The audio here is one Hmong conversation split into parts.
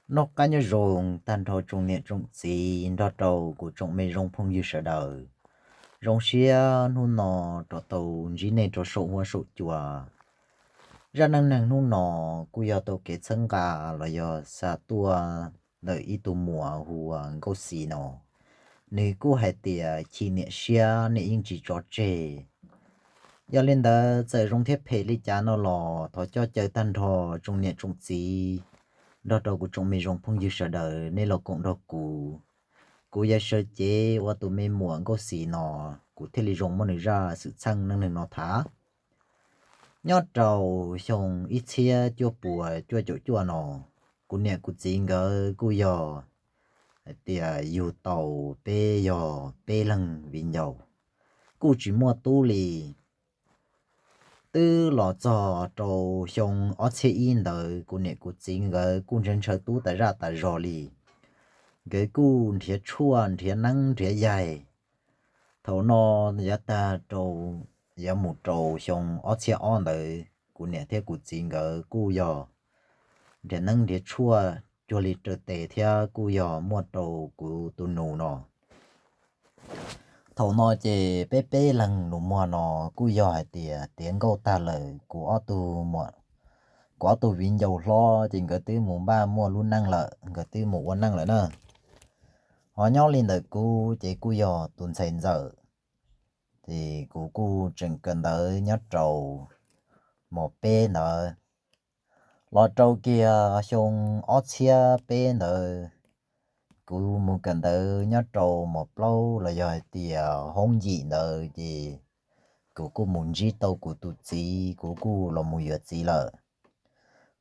Noj qab nyob zoo tag nrho tsoom niam tsoom txiv nrog rau kuv tsoom me zoo phooj ywg sawv daws. Zoo siab hnub no rov tau ntsib nej rau saum huab saum cua. Zaj neej neeg hnub no kuj yog tau kev txhawb nqa los yog xa tuaj ntawm ib tug muam hu ua Nkauj Xis no. Nws kuj hais tias chim niam siab niam yeej tsis tso tseg. Yog li ntawd txawm zoo thiab phem li cas no los thov coj caw tag nrho tsoom niam tsoom txiv nrog rau kuv tsoom me zoo phooj ywg sawv daws nej los koom nrog kuv. Kuv yog sawv cev ua tus me muam Nkauj Xis no, kuv thiaj li zoo muab nws zaj xwm txheej neej neeg no tham. Nyob rau xyoo ib txhiab cuaj puas cuaj caum cuaj no, kuv niam kuv txiv nkawd kuj yog hais tias yug tau peb yog peb leeg viv ncaus, kuj tsis muaj tub li. Twb los txog rau xyoo ob txhiab ib ntawd kuv niam kuv txiv nkawd kuj ntshaw ntshaw tub tas zaj tas zog li. Nkawd kuj nrhiav tshuaj nrhiav neeb nrhiav yaig. Thaum no yav tag rau, yav mus rau xyoo ob txhiab ob ntawd kuv niam thiab kuv txiv nkawd kuj yog nrhiav neeb nrhiav tshuaj cuag li raws tes thiab kuj yog muaj rau kuv tus nus no. Thaum no ces peb peb leeg nus muag no kuj yog hais tias tiav nkauj tag lawm, kuv ob tug muam, kuv ob tug viv ncaus hlob ces nkawd twb mus npaj muaj lub neej lawm, nkawd twb mus ua neej lawm na. Ho nyob li ntawm kuv ces kuj yog tus ntxhais ntxawm, ces kuv kuj tseem kawm ntawv nyob rau mos peb ntawd. Los rau kiag xyoo ob txhiab peb ntawd, kuv mus kawm ntawv nyob rau mos plaub los yog hais tias hoob yim ntawd ces kuv kuj mus ntsib tau kuv tus txiv, kuv kuj los mus yuav txiv lawm.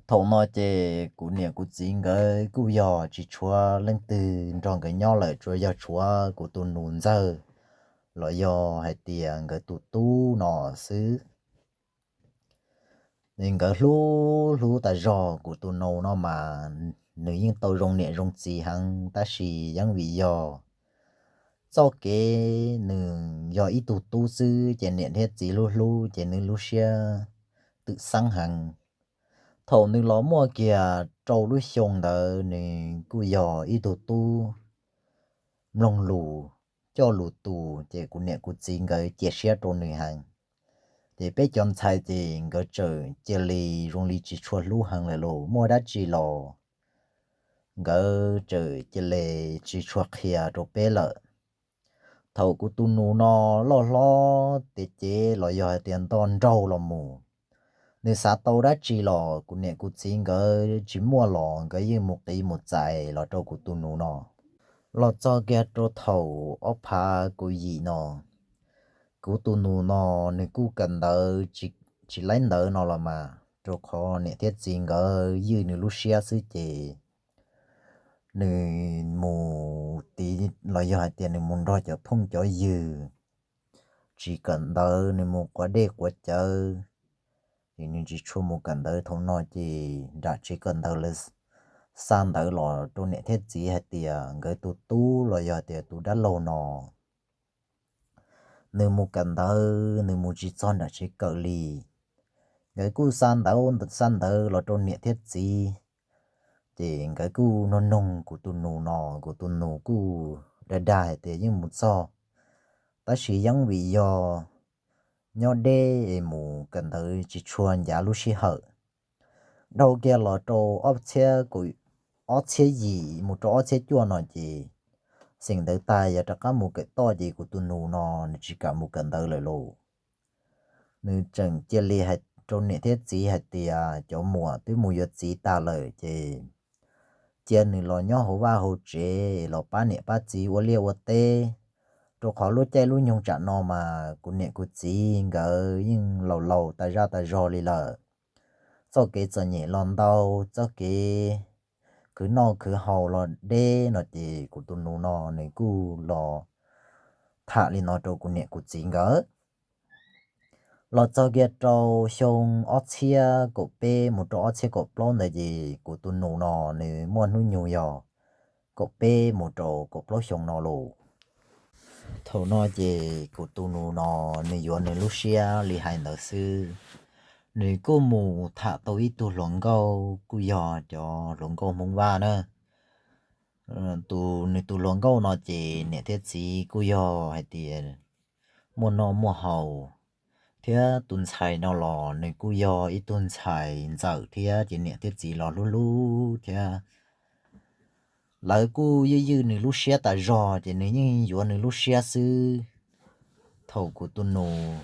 Thaum no ces kuv niam kuv txiv nkawd kuj yog tsis tshuav leej twg nrog nkawd nyob lawm, tsuas yog tshuav kuv tus nus ntxawg los yog hais tias nkawd tus tub no xwb. Nkawd hlub hlub tas zog, kuv tus nus no mas nws yeej tau zoo niam zoo txiv heev, tab sis yeej vim yog txoj kev nws yog ib tug tub xwb ces niam thiab txiv hlub hlub ces nws lub siab twm xeeb heev. Thaum nws los muaj kiag rau lub xyoo ntawd nws kuj yog ib tug tub mloog lus, coj lus tus, ces kuv niam kuv txiv nkawd cia siab rau nws heev. Ces peb cov ntxhais ces nkawd txawm cia li zoo li tsis tshua hlub heev lawm lauj, muaj dab tsi los nkawd txawm cia li tsis tshua qhia rau peb lawm. Thaum kuv tus nus no loj hlob tiav cev los yog hais tias nto nraug los mus, nws xav tau dab tsi los kuv niam kuv txiv nkawd tsis muaj los nkawd yeej mus qiv mus txais los rau kuv tus nus no. Los txog kiag rau thaum ob phav kaum yim no, kuv tus nus no nws kuj kawm ntawv, tsis laib ntawv no los mas rau qhov niam thiab txiv nkawd ywj nws lub siab xwb ces nws mus tiv los yog hais tias nws mus nrog cov phooj cov ywg tsis kawm ntawv, nws mus quav dej quav cawv, ces nws tsis tshua mus kawm ntawv. Thaum no ces nram tsev kawm ntawv lawv xa ntawv los rau niam thiab txiv hais tias nkawd tus tub los yog tias tus dab laug no nws mus kawm ntawv, nws mus tsis txog nram tsev kawm li. Nkawd kuj xa ntawv xa ntawv los rau niam thiab txiv, ces nkawd kuj nug noog kuv tus nus no, kuv tus nus kuj dag dag hais tias yeej mus txog, tab sis yeej vim yog nyob deb es mus kawm ntawv tsis tshua ncav lub sij hawm. Dhau kiag los rau ob txhiab, ob txhiab yim mus rau ob txhiab cuaj no ces xeem ntawv tag yuav rov qab mus kawm toj ces kuv tus nus no nws tsis kam mus kawm ntawv lawm lauj. Nws tseem cia li hais rau niam thiab txiv hais tias cov muam twb mus yuav txiv tag lawm ces cia nws los nyob hauv vaj hauv tsev los pab niam pab txiv ua liaj ua teb, rau qhov lub caij lub nyoog tsam no mas kuv niam kuv txiv nkawd yeej laus laus tas zaj tas zog li lawm. Txoj kev txom nyem los ntau, txoj kev khwv noj khwv haus los deb no ces kuv tus nus no nws kuj los tham li no rau kuv niam kuv txiv nkawd. Los txog kiag rau xyoo ob txhiab kaum peb mus rau ob txhiab kaum plaub ntawd ces kuv tus nus no nws muaj hnub nyoog yog kaum peb mus rau kaum plaub xyoo no lauj. Thaum no ces kuv tus nus no nws yuav nws lub siab li hais ntawd xwb. Nws kuj mus tham tau ib tug hluas nkauj kuj yog cov hluas nkauj Hmoob Vaj na. Tus, nws tus hluas nkauj no ces niam thiab txiv kuj yog hais tias muaj noj muaj haus, thiab tus ntxhais no los nws kuj yog ib tug ntxhais ntxawm thiab ces niam thiab txiv los hlub hlub thiab. Lawv kuj ywj ywj nws lub siab tas zog ces nws yeej yuav nws lub siab xwb. Thaum kuv tus nus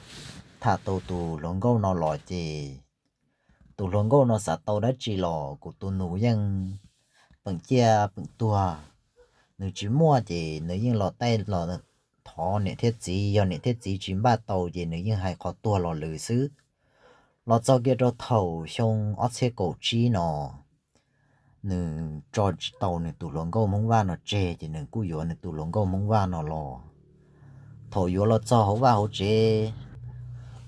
tham tau tus hluas nkauj no los ces tus hluas nkauj no xav tau dab tsi los kuv tus nus yeej peem ciaj peem tuag. Nws tsis muaj ces nws yeej los taij los thov niam thiab txiv, yog niam thiab txiv tsis npaj tau ces nws yeej hais qhov tuag los lwm xwb. Los txog kiag rau thaum xyoo ob txhiab kaum tsib no, nws tso tsis tau nws tus hluas nkauj Hmoob Vaj no tseg ces nws kuj yuav nws tus hluas nkauj Hmoob Vaj no los. Thaum yuav los txog hauv vaj hauv tsev,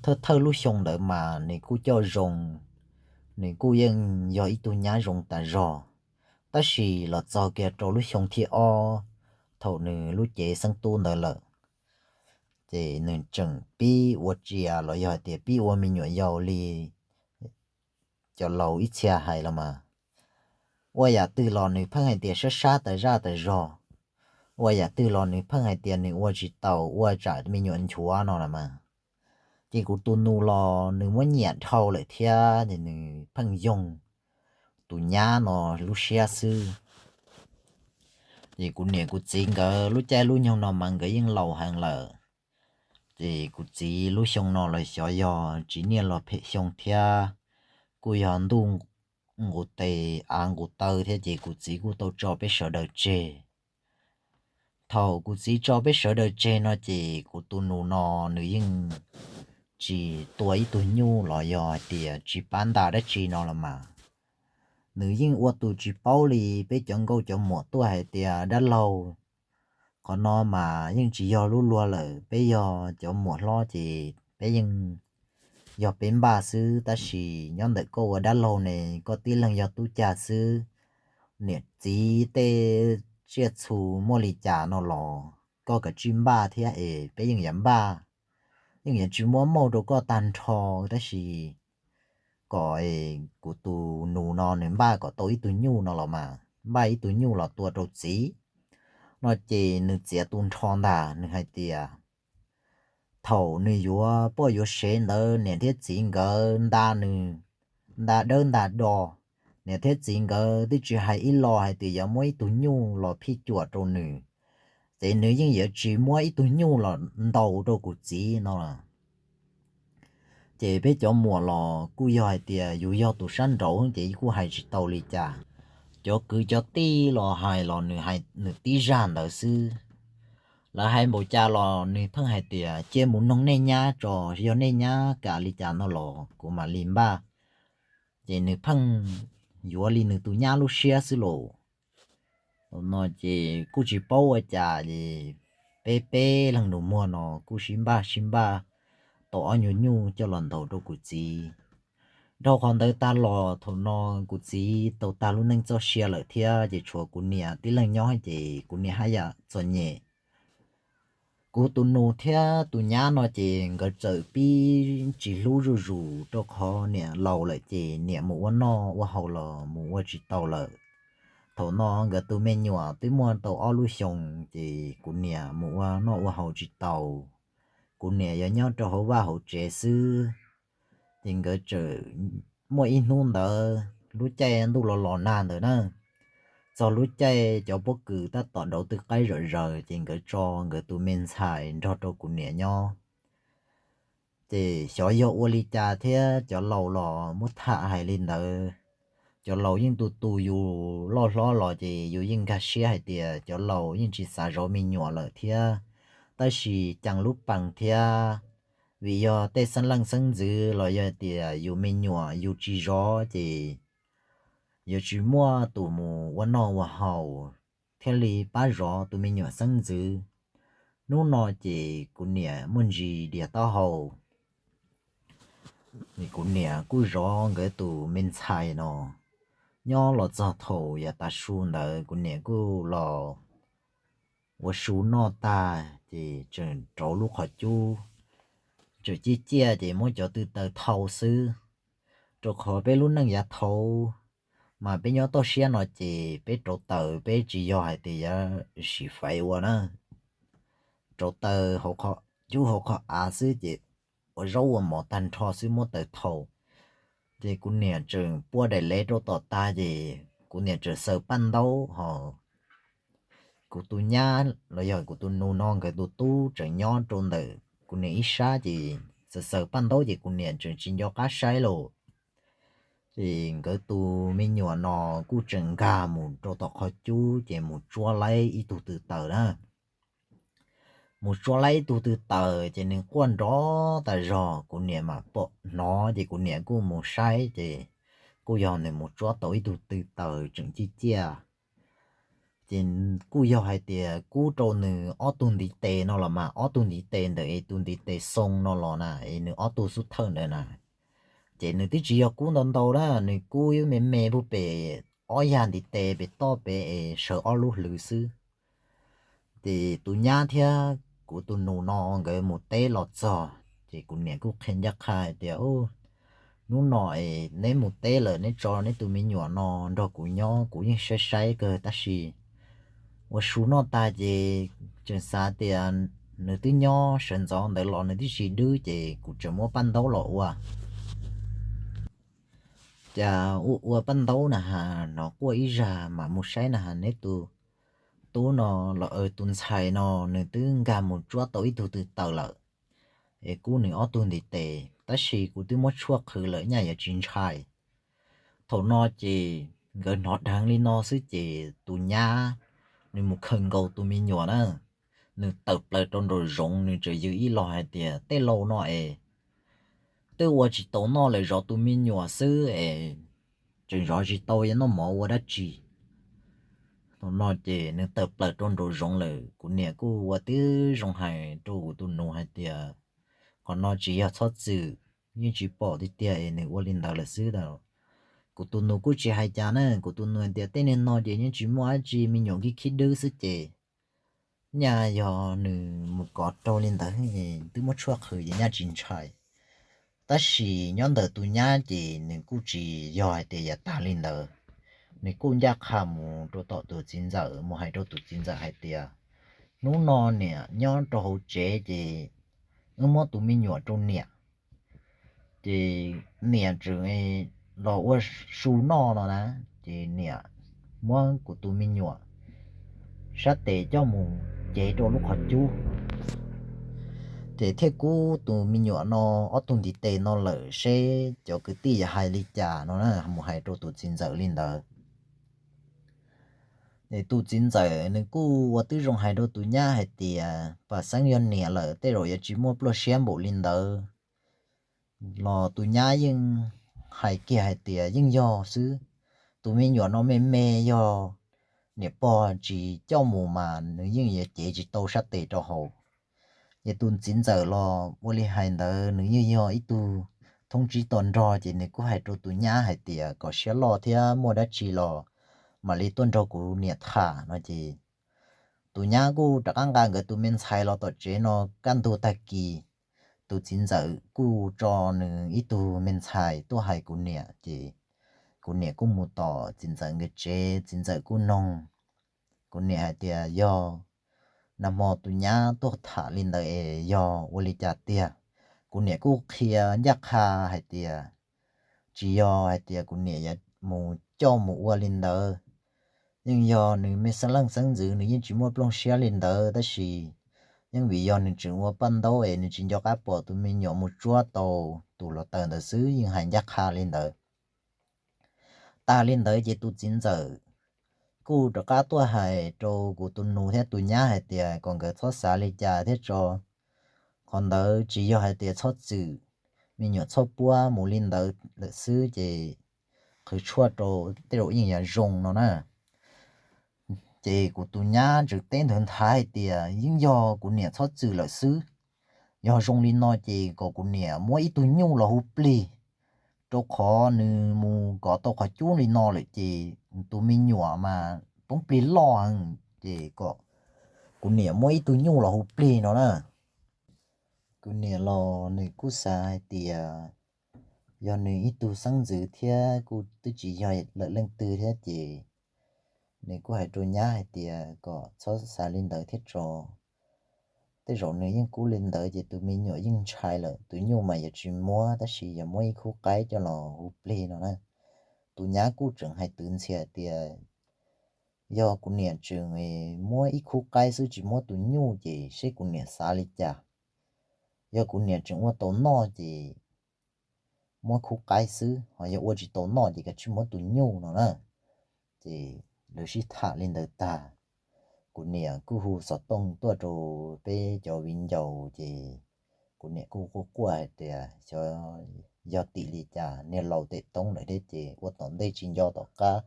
thawj thawj lub xyoo ntawd mas nws kuj coj zoo, nws kuj yeej yog ib tug nyab zoo tas zog. Tab sis los txog kiag rau lub xyoo thib ob, thaum nws lub cev xeeb tub ntawd lawm, ces nws tseem pib ua tsias los yog hais tias pib ua me nyuam yaus li cov laus ib txhia hais los mas. Ua yam twg los nws pheej hais tias sab sab tas zaj tas zog, ua yam twg los nws pheej hais tias nws ua tsis tau, ua tsam me nyuam nchuav no los mas. Ces kuv tus nus los nws muab nyiam dhau lawm thiab ces nws pheej yoog tus nyab no lub siab xwb. Ces kuv niam kuv txiv nkawd lub caij lub nyoog no mas nkawd yeej laus heev lawm. Ces kuv txiv lub xyoo no los xyov yog tsis niaj los phem xyoo thiab, kuj yog ntuj nqus tes av nqus taw thiab ces kuv txiv kuj tau tso peb sawv daws tseg. Thaum kuv txiv tso peb sawv daws tseg no ces kuv tus nus no nws yeej tsis tua ib tug nyuj los yog hais tias tsis pab nta dab tsi no los mas. Nws yeej ua tus tsis paub li peb cov nkauj cov muam tuaj hais tias dab laug, qhov no mas yeej tsis yog lub luag lawm, peb yog cov muam hlob ces peb yeej yog peb npaj xwb, tab sis nyob ntawm koj ua dab laug ne, koj tib leeg yog tub cag xwb, niam txiv tej tsiaj txhu muaj li cas no los koj kav tsij npaj thiab es peb yeej yuav npaj, yeej yuav tsis muab mauj rau koj tag nrho, tab sis kom kuv tus nus no nws npaj kom tau ib tug nyuj no los mas, npaj ib tug nyuj los tua rau txiv no ces nws txiav tu nrho ntag, nws hais tias thaum nws yuav poj yuav sev ntawd niam thiab txiv nkawd nta nws, nta dawb nta do, niam thiab txiv nkawd twb tsis hais ib lo hais tias yuav muab ib tug nyuj los phij cuam rau nws, ces nws yeej yuav tsis muab ib tug nyuj los ntaus rau kuv txiv no. Ces peb cov muam los kuj yog hais tias yus yog tus sab nraud ces kuj hais tsis tau li cas. Cov kwv cov tij los hais los nws hais nws tib zaj ntawd xwb. Lawv hais npaum cas los nws pheej hais tias cia mus noog nej nyab tso, yog nej nyab kam li cas no los kuv mam li npaj. Ces nws pheej yuav li nws tus nyab lub siab xwb los. Thaum no ces kuj tsis paub ua cas es peb peb leeg nus muag no kuj sib npaj sib npaj tau ob nyuag nyuj coj los ntaus rau kuv txiv. Dhau qhov ntawd tag los thaum no kuv txiv tau tag lub neej txoj sia lawm thiab ces tshuav kuv niam tib leeg nyob ces kuv niam haj yam txom nyem. Kuv tus nus thiab tus nyab no ces nkawd txawm pib tsis hlub zuj zus rau qhov niam laus lawm ces niam mus ua noj ua haus los mus ua tsis tau lawm. Thaum no nkawd tus me nyuam twb muaj tau ob lub xyoos ces kuv niam mus ua noj ua haus tsis tau. Kuv niam yog nyob rau hauv vaj hauv tsev xwb. Ces nkawd txawm muaj ib hnub ntawd lub caij ntuj los los nag ntawd na, txog lub caij cov pob kws tab tom dauv tw qaib zom zaws ces nkawd tso nkawd tus me ntxhais nrog rau kuv niam nyob. Ces xyov yog ua li cas thiab cov laus los muab tham hais li ntawd. Cov laus yeej tu tu yus loj hlob los ces yus yeej nkag siab hais tias cov laus yeej tsis xav zov me nyuam lawm thiab, tab sis cees lub pees thiab, vim yog tej xeeb leej xeeb ntxwv los yog tias yus me nyuam yus tsis zov ces yuav tsis muaj tus mus ua noj ua haus thiaj li pab zov tus me nyuam xeeb ntxwv. Hnub no ces kuv niam muaj ntsis dias taub hau, kuv niam kuj zov nkawd tus me ntxhais no. Nyob los txog thaum yav tav su ntawd kuv niam kuj los ua su noj tag ces tseem rauv lub qhov cub, tseem ciaj ciaj ces muab cov tw taw thau xwb. Rau qhov peb lub neej yav thaud mas peb nyob toj siab no ces peb rauv taws peb tsis yog hais tias yuav sim faiv ua na. Rauv taws hauv qhov cub hauv qhov av xwb ces ua zaub ua mov tag nrho xwb muab taws thau. Ces kuv niam tseem pua daim lev rau tom tag ces kuv niam tseem xaws paj ntaub ho kuv tus nyab los yog kuv tus nus no nkawd tus tub tseem nyob rau ntawm kuv niam ib sab ces xaws xaws paj ntaub ces kuv niam tseem tsis nco qab saib los. Ces nkawd tus me nyuam no kuj tseem nkag mus rau tom qhov cub ces mus tsuab laib ib tug tw taws na. Mus tsuab laib ib tug tw taws ces nws quaj nrov tas zog, kuv niam mam pom hnov ces kuv niam kuj mus saib ces kuj yog nws mus tsuab tau ib tug tw taws tseem ciaj ciaj. Ces kuj yog hais tias kub rau nws ob tug ntiv tes no los mas ob tug ntiv tes ntawm es tus ntiv tes xoo no los na es nws ob tug xub thawj ntawd na. Ces nws twb tsis yog kub ntau ntau na, nws kub me me puag pem ob yag ntiv tes pem toj pem es sawv ob lub hlwv xwb. Ces tus nyab thiab kuv tus nus no nkawd mus teb los txog ces kuv niam kuj qhia ncaj qha hais tias, hnub no es neb mus teb lawm neb tso neb tus me nyuam no nrog kuv nyob, kuv yeej saib saib kawg tab sis ua su noj tag ces tseem xav tias nws twb nyob sawv ntxov ntawd los nws twb tsis dwb ces kuv tseem muab paj ntaub los ua. Cas ua ua paj ntaub na has hnov quaj ib zag mam mus saib na has neb tus tub no los tus ntxhais no nws twb nkag mus tsuab tau ib tug tw taws lawm es kub nws ob tug ntiv tes tab sis kuv twb muab tshuaj qhwv lawm nyaj yuav tsis ntshai. Thaum no ces nkawd hnov dheev li no xwb ces tus nyab nws mus khaws nkaus tus me nyuam na, nws tawm plaws rau nraum zoov nws tseem yws ib los hais tias, tej laus no es twb ua tsis tau noj lawm zov tus me nyuam xwb es tseem zov tsis tau yuav noj mov ua dab tsi. Thaum no ces nws tawm plaws rau nraum zoov lawm kuv niam kuj ua tib zoo hais rau kuv tus nus hais tias, qhov no tsis yog txhob txwm, yeej tsis pom tiag tiag es nws ua li ntawd lawm xwb. Kuv tus nus kuj tsis hais cas na, kuv tus nus hais tias tej niag no ces yeej tsis muaj dab tsi, me nyuam khib khib dwb xwb ces nyaj yog nws mus kov raug li ntawd es twb muab tshuaj qhwv ces nyaj tsis ntshai. Tab sis nyob ntawm tus nyab ces nws kuj tsis yog hais tias yav tag li ntawd, nws kuj ncaj qha mus rau tom tus txiv ntxawm mus hais rau tus txiv ntxawm hais tias, hnub no niam nyob rau hauv tsev ces wb muab tus me nyuam rau niam. Ces niam tseem los ua su noj no na, ces niam muab kuv tus me nyuam sab tes coj mus cev rau lub qhov cub, ces thiaj kub tus me nyuam no ob tug ntiv tes no lawm seb cov kwv tij yuav hais li cas no na, mus hais rau tus txiv ntxawm li ntawd. Es tus txiv ntxawm nws kuj ua tib zoo hais rau tus nyab hais tias, pam xeeb yog niam lawm tej zaum yuav tsis muaj pluaj siab npaum li ntawd. Los tus nyab yeej hais kiag hais tias yeej yog xwb, tus me nyuam no me me yog niam pog tsis coj mus mas nws yeej yuav cev tsis tau sab tes rau hauv. Ces tus txiv ntxawm los ua li hais ntawd nws yeej yog ib tug thoob tsib to nrog ces nws kuj hais rau tus nyab hais tias kom siab loj thiab muaj dab tsi los mam li tuaj nrog kuv niam tham no ces tus nyab kuj rov qab nqa nkawd tus me ntxhais los tom tsev no kaj ntug tag kis, tus txiv ntxawm kuj tso nws ib tug me ntxhais tuaj hais kuv niam ces kuv niam kuj mus tom txiv ntxawm nkawd tsev, txiv ntxawm kuj noog kuv niam hais tias yog nag hmo tus nyab tuaj tham li ntawd es yog ua li cas tiag. Kuv niam kuj qhia ncaj qha hais tias tsis yog hais tias kuv niam yuav mus coj mus ua li ntawd, yeej yog nws me xeeb leej xeeb ntxwv nws yeej tsis muaj plooj siab li ntawd tab sis yeej vim yog nws tseem ua paj ntaub es nws tsis nco qab pom tus me nyuam mus tsuab tau tus hluav taws ntawd xwb, yeej hais ncaj qha li ntawd. Tag li ntawd ces tus txiv ntxawm kuj rov qab tuaj hais rau kuv tus nus thiab tus nyab hais tias kom nkawd txhob xav li cas thiab tso, qhov ntawd tsis yog hais tias txhob txwm, me nyuam txhob puab mus li ntawd lawm xwb ces qhwv tshuaj rau tej zaum yeej yuav zoo no na. Ces kuv tus nyab tseem teb nthwv nthav hais tias yeej yog kuv niam txhob txwm lawm xwb, yog zoo li no ces kom kuv niam muab ib tug nyuj los hu plig, rau qhov nws mus kov tau qhov cub li no lawm ces tus me nyuam mas poob plig loj heev, ces kom kuv niam muab ib tug nyuj los hu plig no na. Kuv niam los nws kuj xav hais tias yog nws ib tug xeeb ntxwv thiab kuj twb tsis yog lawm leej twg thiab ces nws kuj hais rau nyab hais tias kom txhob xav li ntawd thiab tso. Tej zaum nws yeej kub li ntawd ces tus me nyuam yeej ntshai lawm, tus nyuj mas yuav tsis muab tab sis yuav muab ib khub qaib coj los hu plig no na. Tus nyab kuj tseem hais twv ntxhias tias yog kuv niam tseem muab ib khub qaib xwb tsis muab tus nyuj ces seb kuv niam xav li cas. Yog kuv niam tseem ua tau noj ces muab khub qaib xwb, ho yog ua tsis tau noj ces kav tsij muab tus nyuj no na. Ces lawv sib tham li ntawd tag, kuv niam kuj hu xov tooj tuaj rau peb cov viv ncaus ces kuv niam kuj quaj quaj hais tias xyov yog tim li cas, niag laus tes toob lawm thiab ces ua tom ntej tsis nco tom qab.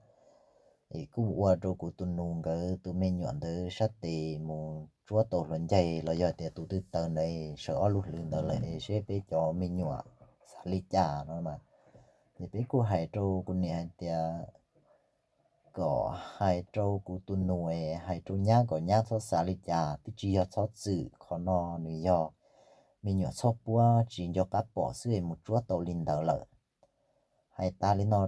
Es kuj ua rau kuv tus nus nkawd tus me nyuam ntawd sab tes mus tsuab tau hluas ncaig los yog tias tus twg tawv ntawd sawv ob lub hlwv ntawd lawm es seb peb cov me nyuam xav li cas no mas. Ces peb kuj hais rau kuv niam hais tias kom hais rau kuv tus nus, hais rau nyab kom nyab txhob xav li cas, twb tsis yog txhob txwm, qhov no nws yog me nyuam txhob puab tsis nco qab pom xwb es mus tsuab tau li ntawd lawm. Hais tas li no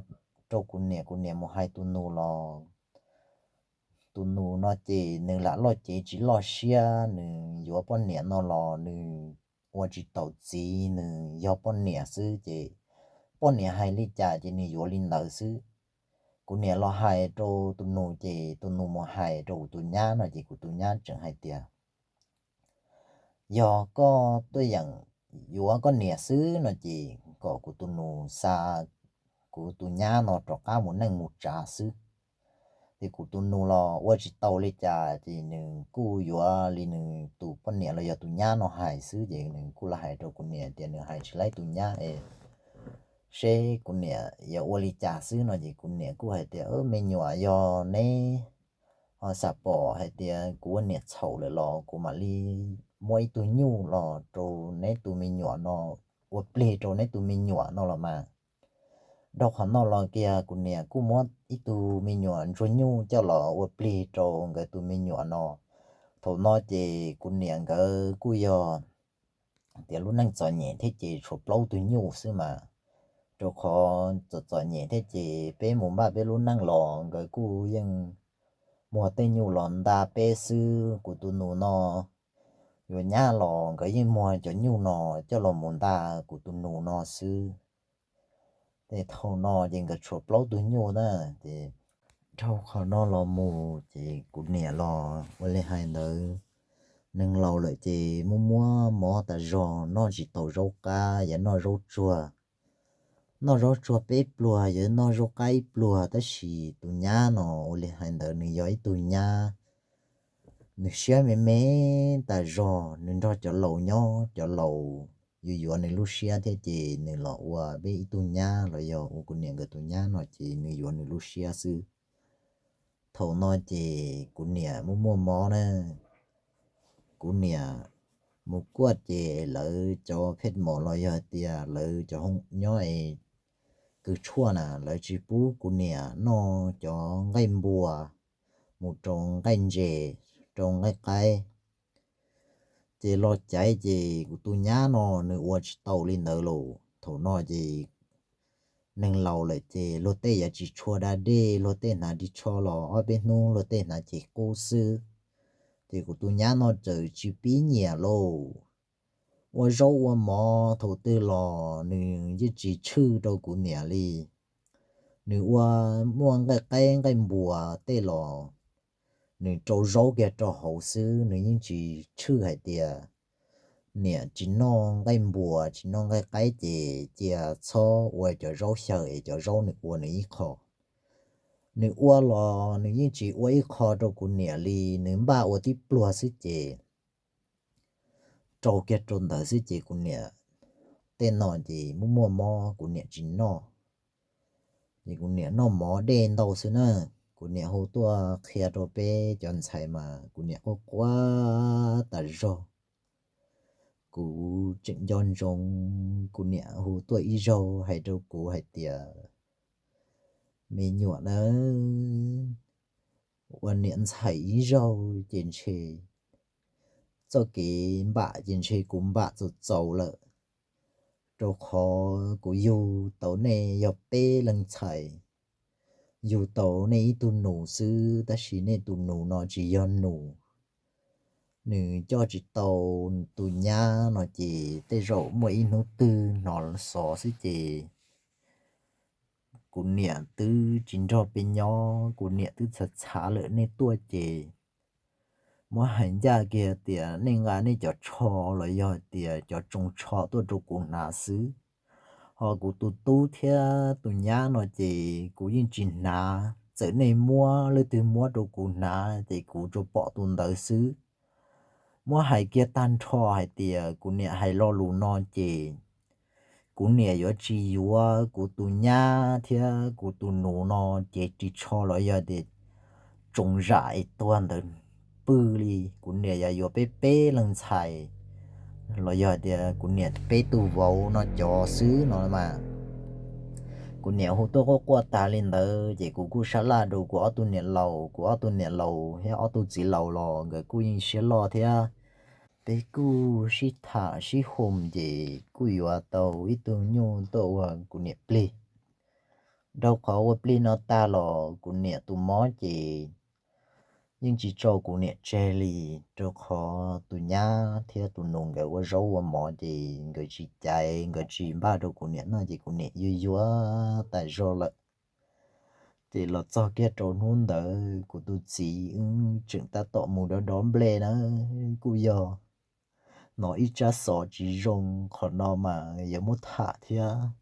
rau kuv niam, kuv niam mus hais tus nus los tus nus no ces nws lam loj cev tsis loj siab, nws yuav poj niam no los nws ua tsis taus txiv, nws yog poj niam xwb ces poj niam hais li cas ces nws yuav li ntawd xwb. Kuv niam los hais rau tus nus ces tus nus mus hais rau kuv tus nyab no ces kuv tus nyab tseem hais tias yog koj tuaj yeem yuav koj niam xwb no ces kom kuv tus nus xa kuv tus nyab no rov qab mus neej mus tsav xwb. Ces kuv tus nus los ua tsis tau li cas ces nws kuj yuav li nws tus poj niam los yog tus nyab no hais xwb ces nws kuj los hais rau kuv niam tias nws hais tsis laib tus nyab es seb kuv niam yuav ua li cas xwb no ces kuv niam kuj hais tias me nyuam, yog neb ho xam pom hais tias kuv ua niam txhaum lawm los kuv mam li muab ib tug nyuj los rau neb tus me nyuam no, ua plig rau neb tus me nyuam no los mas. Dhau qhov no los kiag kuv niam kuj muab ib tug me nyuam ntsuag nyuj coj los ua plig rau nkawd tus me nyuam no. Thaum no ces kuv niam nkawd kuj yog tias lub neej txom nyem thiab ces tshuav plaub tug nyuj xwb mas. Rau qhov txom txom nyem thiab ces peb mus npaj peb lub neej los nkawd kuj yeej muag tej nyuj los nta peb xwb. Kuv tus nus no yuav nyab los nkawd yeej muag cov nyuj no coj los mus nta kuv tus nus no xwb. Ces thaum no ces nkawd tshuav plaub tug nyuj na. Ces dhau qhov no los mus ces kuv niam los ua li hais ntawd, neeg laus lawm ces muaj muaj mob tas zog, noj tsis tau zaub qab, yuav noj zaub tsuag. Noj zaub tsuag peb pluag, yuav noj zaub qab ib pluag, tab sis tus nyab no ua li hais ntawd nws yog ib tug nyab nws siab me me tas zog, nws nrog cov laus nyob, cov laus yuav yuav nws lub siab thiab ces nws los ua peb ib tug nyab los yog ua kuv niam nkawd tus nyab no ces nws yuav nws lub siab xwb. Thaum no ces kuv niam muaj muaj mob na, kuv niam mus kuaj ces lawv cov phej mom los yog tias lawv cov hoo nyob es kws tshuaj na, lawv tsis pub kuv niam noj cov nqaij npua mus rau nqaij ntses, rau nqaij qaib. Ces los caiv ces kuv tus nyab no nws ua tsis tau li ntawd los. Thaum no ces neeg laus lawm ces luag tej yuav tsis tshua da dej, luag tej hnav ris tsho los ob peb hnub luag tej hnav ces qub xwb. Ces kuv tus nyab no txawm tsis pib nyiam lauj. Ua zaub ua mov thaum twg los nws yeej tsis tshwj rau kuv niam li. Nws ua muaj nqaij qaib nqaij npua tej los nws rau zaub kiag rau hauv xwb, nws yeej tsis tshwj hais tias niam tsis noj nqaij npua tsis noj nqaij qaib ces cia txhob ua cov zaub xyaw es cov zaub nws ua nws ib qho. Nws ua los nws yeej tsis ua ib qho rau kuv niam li, nws npaj ua tib pluag xwb ces rau kiag rau ntawd xwb ces kuv niam tej no ces muaj muaj mob kuv niam tsis noj. Ces kuv niam noj mov dej ntau xwb na. Kuv niam hu tuaj qhia rau peb cov ntxhais mas kuv niam quaj quaj tas zog. Kuv tseem nco ntsoov kuv niam hu tuaj ib zaug hais rau kuv hais tias me nyuam na, ua niam ntxhais ib zaug ces ntshe txoj kev npam ces ntshe kuv npam txaus txaus lawm. rau qhov kuv yug tau nej yog peb leeg ntxhais, yug tau nej ib tug nus xwb, tab sis nej tus nus no tsis yog nus. Nws coj tsis tau tus nyab no ces tej zaum muaj ib hnub twg hnov xov xwb ces kuv niam twb tsis nrog peb nyob, kuv niam twb txhav txhav lawm, nej tuaj ces muab hais ncaj kiag tias nej nqa nej cov tsho los yog tias cov tsoos tsho tuaj rau kuv hnav xwb. Ho kuv tus tub thiab tus nyab no ces kuv yeej tsis hnav, txawm nej muab leej twg muab rau kuv hnav ces kuv tsuas pom tus ntawd xwb. Muab hais kiag tag nrho hais tias kuv niam hais lo lus no ces kuv niam yuav tsis yuav kuv tus nyab thiab kuv tus nus no cev ris tsho los yog tias tsoos zam es tuag ntawd pw li. Kuv niam yuav yuav peb peb leeg ntxhais los yog tias kuv niam peb tus vauv no cov xwb no mas. Kuv niam hu tuaj quaj quaj tas li ntawd ces kuv kuj sab laj rau kuv ob tug niam laus, kuv ob tug niam laus thiab ob tug txiv laus los nkawd kuj yeej siab loj thiab. Peb kuj sib tham sib hum ces kuj yuav tau ib tug nyuj tuaj ua kuv niam plig. Dhau qhov ua plig no tag los kuv niam tus mob ces yeej tsis tso kuv niam tseg li, rau qhov tus nyab thiab tus nus nkawd ua zaub ua mov ces nkawd tsis caiv, nkawd tsis npaj rau kuv niam noj ces kuv niam yuag yuag tas zog lawm. Ces los txog kiag rau hnub ntawd kuv tus txiv wb tseem tab tom mus dov dov nplej na, kuj yog hnov ib tsab xov tsis zoo, qhov no mas yuav muab tham thiab.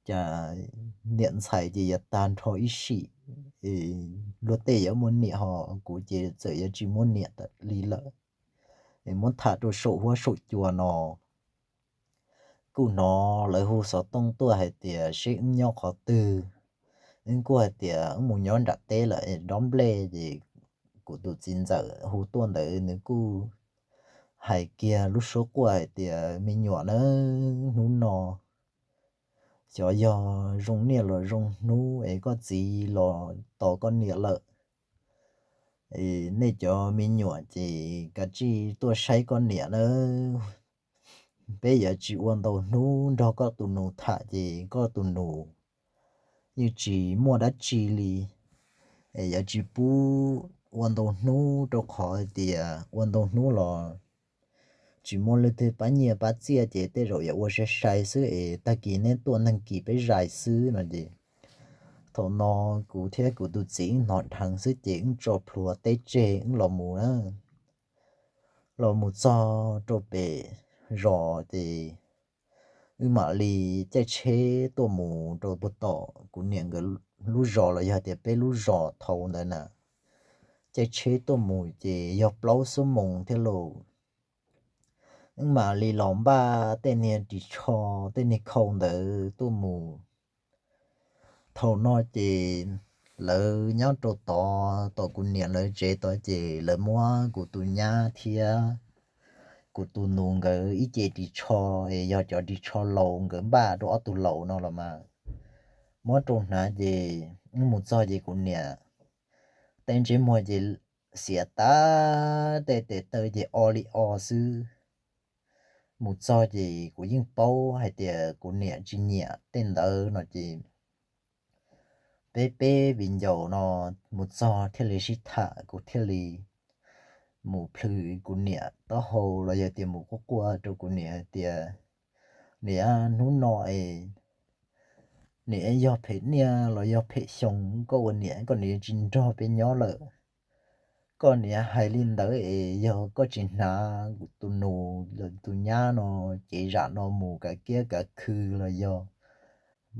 Cas niam ntxhais ces yuav tag nrho ib sim, luag tej yuav muaj niam ho kuv ces txawm yuav tsis muaj niam li lawm. Muab tham rau saum huab saum cua no. Kuj hnov lawv hu xov tooj tuaj hais tias seb wb nyob qhov twg. Wb kuj hais tias wb mus nyob nram teb lawm, dob nplej ces kuv tus txiv ntxawm hu tuaj ntawd nws kuj hais kiag lub suab quaj hais tias me nyuam na, hnub no xyov yog zoo niaj los zoo hnub es koj txiv los tos koj niam lawm. Nej cov me nyuam ces kav tsij tuaj saib koj niam nawb. Peb yuav tsis ua ntau hnub nrog koj tus nus tham ces koj tus nus yeej tsis muaj dab tsi li. Es yuav tsis pub ua ntau hnub rau qhov tias ua ntau hnub los tsis muaj leej twg pab nyiaj pab txiaj ces tej zaum yuav ua sai sai xwb es tag kis neb tuaj neeg kis peb zais xwb no ces. Thaum no kuv thiab kuv tus txiv wb hnov dheev xwb ces wb tso plhuav teb tseg wb los mus na. Los mus txog rau pem zos ces wb mam li caij tsheb tuaj mus rau puag tom kuv niam nkawd lub zos los yog tias peb lub zos thaum ntawd na. Caij tsheb tuaj mus ces yog plaub xuab moos thiab lauj. Wb mam li los npaj tej niag ris tsho, tej niag khau ntawd tuaj mus. Thaum no ces lawv nyob rau tod, tom kuv niam lawv tsev tod ces lawv muab kuv tus nyab thiab kuv tus nus nkawd ib ce ris tsho, es yog cov ris tsho laus nkawd npaj rau ob tug laus no los mas, muab rau hnav ces wb mus txog ces kuv niam tej ntsej muag ces xiav tas, tej tes taw ces o li o xwb. Mus txog ces kuv yeej paub hais tias kuv niam tsis nyiam tej ntawd no ces peb peb viv ncaus no mus txog thiaj li sib tham, kuv thiaj li mus plhws kuv niam taub hau los yog tias mus quaj quaj rau kuv niam hais tias, niam, hnub no es niam yog phem niaj los yog phem xyoo koj ua niam, koj niam tsis nrog peb nyob lawm. Koj niam hais li ntawd es yog koj tsis hnav tus nus los tus nyab no cev zam no mus kav kiab kav khw los yog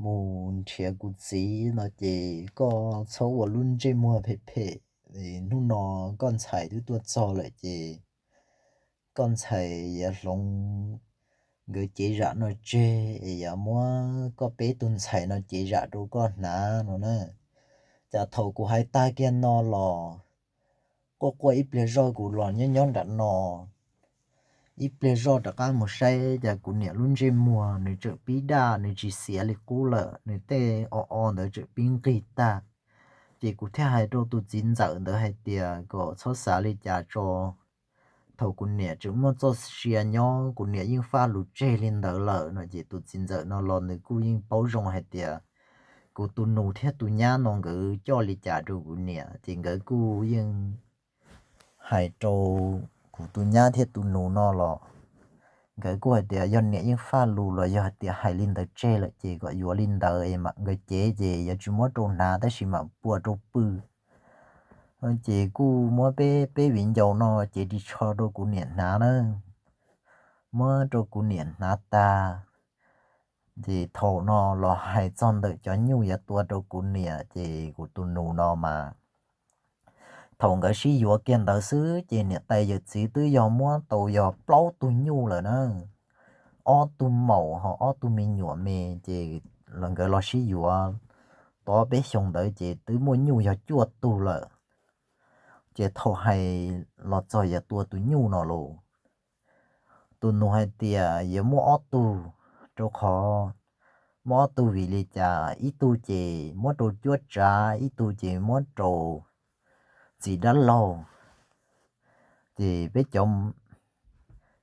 mus nrhiav kuv txiv no ces koj txhob ua lub ntsej muag phem phem. Hnub no koj ntxhais twb tuaj txog lawm ces koj ntxhais yuav hloov nkawd cev zam no tseg es yuav muab koj peb tug ntxhais no cev zam rau koj hnav no na. Cas thaum kuv hais tag kiag no los quaj quaj ib pliag zog kuv los nyob nyob nram no, ib pliag zoj rov qab mus saib cas kuv niam lub ntsej muag nws tseem pib daj, nws tsis xiav li qub lawm, nws tej o o ntawd tseem pib nqig tag. Ces kuv thiaj hais rau tus txiv ntxawm ntawd hais tias kom txhob xav li cas tso, thaum kuv niam tseem muaj txoj sia nyob kuv niam yeej faj lus tseg li ntawd lawm no ces tus txiv ntxawm no los nws kuj yeej paub zoo hais tias kuv tus nus thiab tus nyab no nkawd coj li cas rau kuv niam ces nkawd kuj yeej hais rau kuv tus nyab thiab tus nus no los nkawd kuj hais tias yog niam yeej faj lus los yog hais tias hais li ntawd tseg lawm ces kom yuav li ntawd es mam nkawd cev ces yuav tsis muab rau hnav tab sis mam pua rau pw. Ces kuj muab peb peb viv ncaus no cev ris tsho rau kuv niam hnav na. Muab rau kuv niam hnav tag ces thaum no los hais txog ntawm cov nyuj yuav tua rau kuv niam ces kuv tus nus no mas thaum nkawd sib yuav kiag ntawd xwb ces niam tais yawm txiv twb yog muab tau yog plaub tug nyuj lawm na, ob tug maum ho ob tug me nyuam me ces nkawd los sib yuav tau peb xyoo ntawd ces twb muaj nyuj yog cuaj tug lawm. Ces thaum hais los txog yuav tua tus nyuj no los tus nus hais tias yuav muaj ob tug, rau qhov muaj ob tug vim li cas ib tug ces muab rau cuab tsav ib tug ces muab rau txiv dab laug. Ces peb cov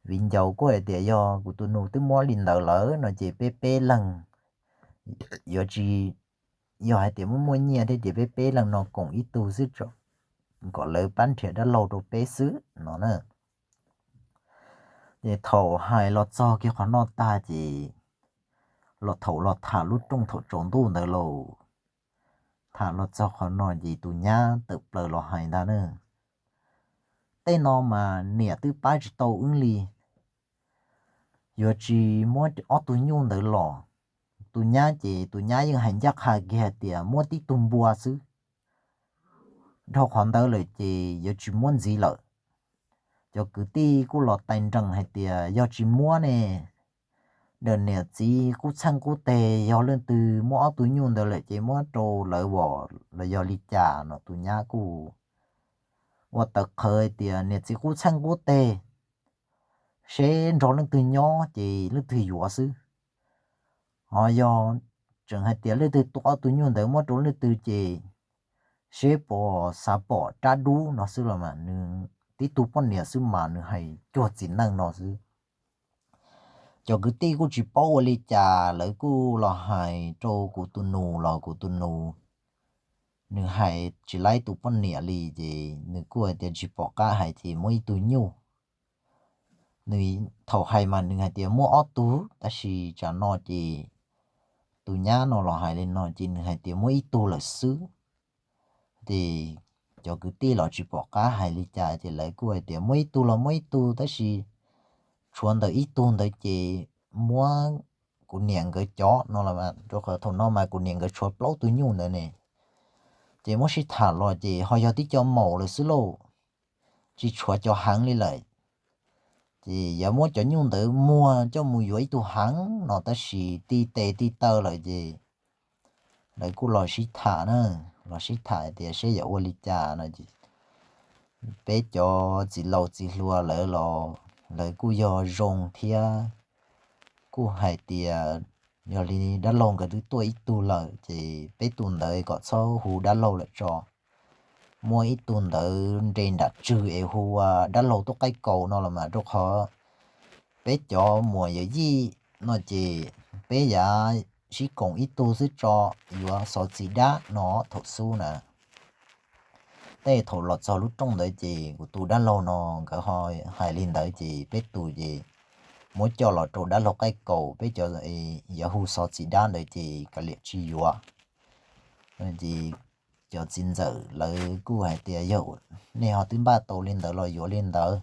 viv ncaus kuj hais tias yog kuv tus nus twb muab li ntawd lawm no ces peb peb leeg yuav tsis, yog hais tias muaj muaj nyiaj thiab ces peb peb leeg no koom ib tug xwb kom lawv pab nrhiav dab laug rau peb xwb no na. Ces thaum hais los txog kiag qhov no tag ces los thaum los tham lub rooj thaum tsaus ntuj ntawd lauj, tham los txog qhov no ces tus nyab tawm plaws los hais ntag na, tej no mas niam twb pab tsis tau wb li, yuav tsis muab ob tug nyuj ntawd los. Tus nyab ces tus nyab yeej hais ncaj qha kiag hais tias muab tib tug npua xwb, dhau qhov ntawd lawm ces yuav tsis muab ntxiv lawm. Cov kwv tij kuj los tais nrees hais tias yog tsis muab ne, ntawm niam txiv qub txheej qub teg yog leej twg muab ob tug nyuj ntawd lawm ces muab rau lawv los yog li cas no. Tus nyab kuj ua tawv qhawv hais tias niam txiv qub txheej qub teg, seb nrog leej twg nyob ces leej twg yuav xwb. Ho yog tseem hais tias leej twg tua ob tug nyuj ntawd muab rau leej twg ces seb puas xav pom rab dub no xwb los mas nws tib tug poj niam xwb mas nws hais cuag txiv neej no xwb. Cov kwv tij kuj tsis paub ua li cas, lawv kuj los hais rau kuv tus nus los kuv tus nus nws hais tsis laib tus poj niam li ces nws kuj hais tias tsis pom qab hais ces muab ib tug nyuj. Nws thaum hais mas nws hais tias muab ob tug tab sis tsam no ces tus nyab no los hais li no ces nws hais tias muab ib tug lawm xwb. Ces cov kwv tij los tsis pom qab hais li cas ces lawv kuj hais tias muab ib tug los muab ib tug tab sis tshuav ntawm ib tug ntawd ces muab kuv niam nkawd cov no los, rau qhov thaum no mas kuv niam nkawd tshuav plaub tug nyuj ntawd ne, ces muab sib tham los ces ho yog tib co maum lawm xwb lauj, tsis tshuav cov heev li lawm. Ces yuav muab cov nyuj ntawd muag coj mus yuav ib tug heev no tab sis tij tes tij taw lawm ces lawv kuj los sib tham na, los sib tham tias seb yuav ua li cas no es peb cov txiv laus txiv hluas lawv los lawv kuj yog zoo thiab, kuj hais tias yog li dab laug nkawd twb tuaj ib tug lawm ces peb tus ntawd kom txhob hu dab laug lawm tso, muab ib tug ntawd nres nram tswg es hu ua dab laug tuaj qaij kaus no los mas, rau qhov peb cov muam yawm yij no ces peb yav sib koom ib tug xwb tso, yuav xov txiv dab no thaum xub na. Tej thaum los txog lub rooj ntawd ces kuv tus dab laug no nkawd ho hais li ntawd ces peb tus ces muab coj los rau dab laug qaij kaus, peb cov yav hu xov txiv dab ntawd ces kav liam tsis yuav. Ces cov txiv ntxawm lawv kuj hais tias yog nej ho twb npaj tau li ntawd los yuav li ntawd,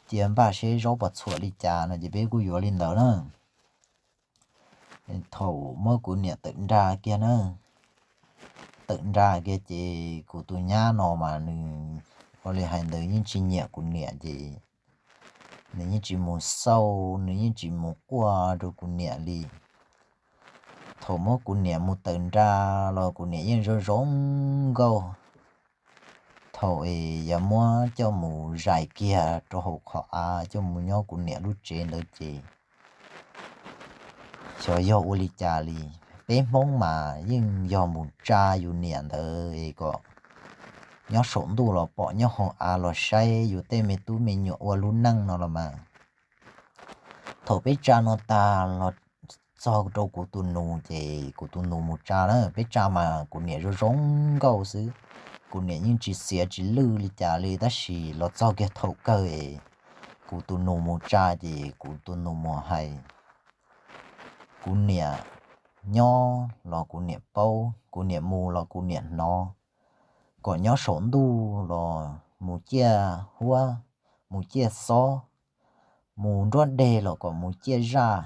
cia npaj seb zaub puas txhuam li cas no ces peb kuj yuav li ntawd na. Thaum muab kuv niam tawm nra kiag na, tawm nra kiag ces kuv tus nyab no mas nws ua li hais ntawd yeej tsis nyiam kuv niam ces nws yeej tsis mus xauj, nws yeej tsis mus quaj rau kuv niam li. Thaum muab kuv niam mus tawm nra los kuv niam yeej zoo zoo nkauj. Thaum es yog muab coj mus zais kiag rau hauv qhov av coj mus nyob kuv niam lub tsev ntawd ces xyov yog ua li cas li. Peb Hmoob mas yeej yog mus tsa yus niam ntawd es kom nyob saum ntuj los pom nyob hauv av los saib yus tej me tub me nyuam ua lub neej no los mas. Thaum peb tsa no tag los txog rau kuv tus nus ces kuv tus nus mus tsa na, peb tsa mas kuv niam zoo zoo nkauj xwb. Kuv niam yeej tsis xiav tsis lwj li cas li, tab sis los txog kiag thaum kawg es kuv tus nus mus tsa ces kuv tus nus mus hais kuv niam nyob los kuv niam paub, kuv niam mus los kuv niam hnov, kom nyob saum ntuj los mus ciaj huab, mus ciaj xob, mus nruab deg los kom mus ciaj zaj,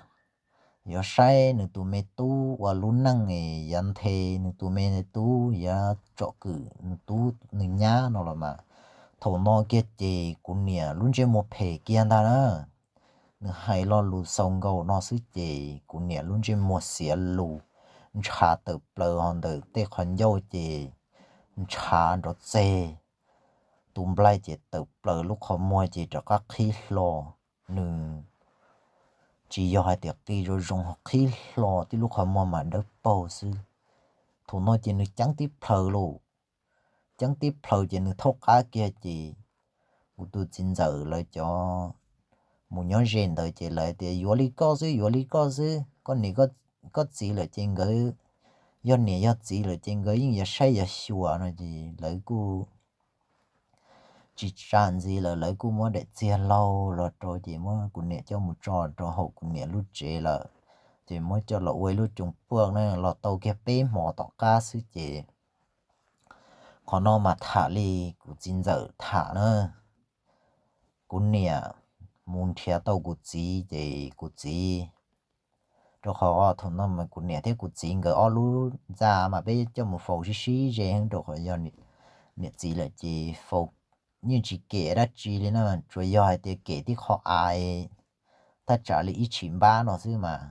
yuav saib nws tus me tub ua lub neej es yuav nthe nws tus me tub, yuav tsom kwm nws tub nws nyab no los mas. Thaum no kiag ces kuv niam lub ntsej muag phem kiag ntag na. Nws hais lo lus xaus nkaus no xwb ces kuv niam lub ntsej muag xiav lus, ntshav tawm plaws ho ntawm tej qhov ncauj ces ntshav nrov txeg, tus nplaig ces tawm plaws lub qhov muag ces rov qab qhib hlo. Nws tsis yog hais tias qi zoo zoo, qhib hlo tib lub qhov muag mas dawb paug xwb. Thaum no ces nws ceeb tib plhaws lauj, ceeb tib plhaws ces nws thaub qab kiag ces kuv tus txiv ntxawm lawv cov mus nyob ze ntawd ces lawv tias yuav li koj xwb, yuav li koj xwb, koj niam koj txiv lawm ces nkawd, yog niam yog txiv lawm ces nkawd yeej yuav saib yuav xyuas no ces lawv kuj tsis tsa ntxiv lawm, lawv kuj muab daim txiag laug los rau ces muab kuv niam coj mus tso rau hauv kuv niam lub tsev lawm, ces muab coj los ua ib lub coos puaj na, los tau kiag peb hmo tom qab xwb ces qhov no mas tham li kuv txiv ntxawm tham na. Kuv niam mus nrhiav tau kuv txiv ces kuv txiv, rau qhov thaum no mas kuv niam thiab kuv txiv nkawd ob lub ntxa mas peb coj mus faus sib sib ze heev rau qhov yog niam txiv lawm ces faus yeej tsis kem dab tsi li na, tsuas yog hais tias kem tib qho av, thaj tsam li ib tshim npab no xwb mas.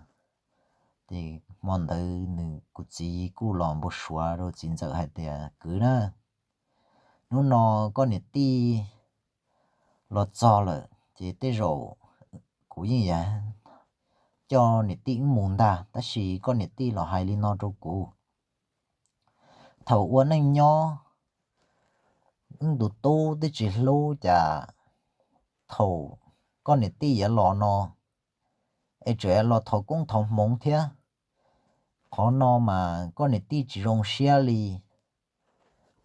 Ces hmo ntawd nws kuv txiv kuj los npau suav rau txiv ntxawm hais tias kwv na, hnub no koj niam tij los txog lawm ces tej zaum kuv yeej yuav coj niam tij wb mus ntag, tab sis koj niam tij los hais li no rau kuv, thaum ua neej nyob wb tus tub twb tsis hlub cas thaum koj niam tij yuav los no es tseem los thov koob thov hmoov thiab. Qhov no mas koj niam tij tsis zoo siab li,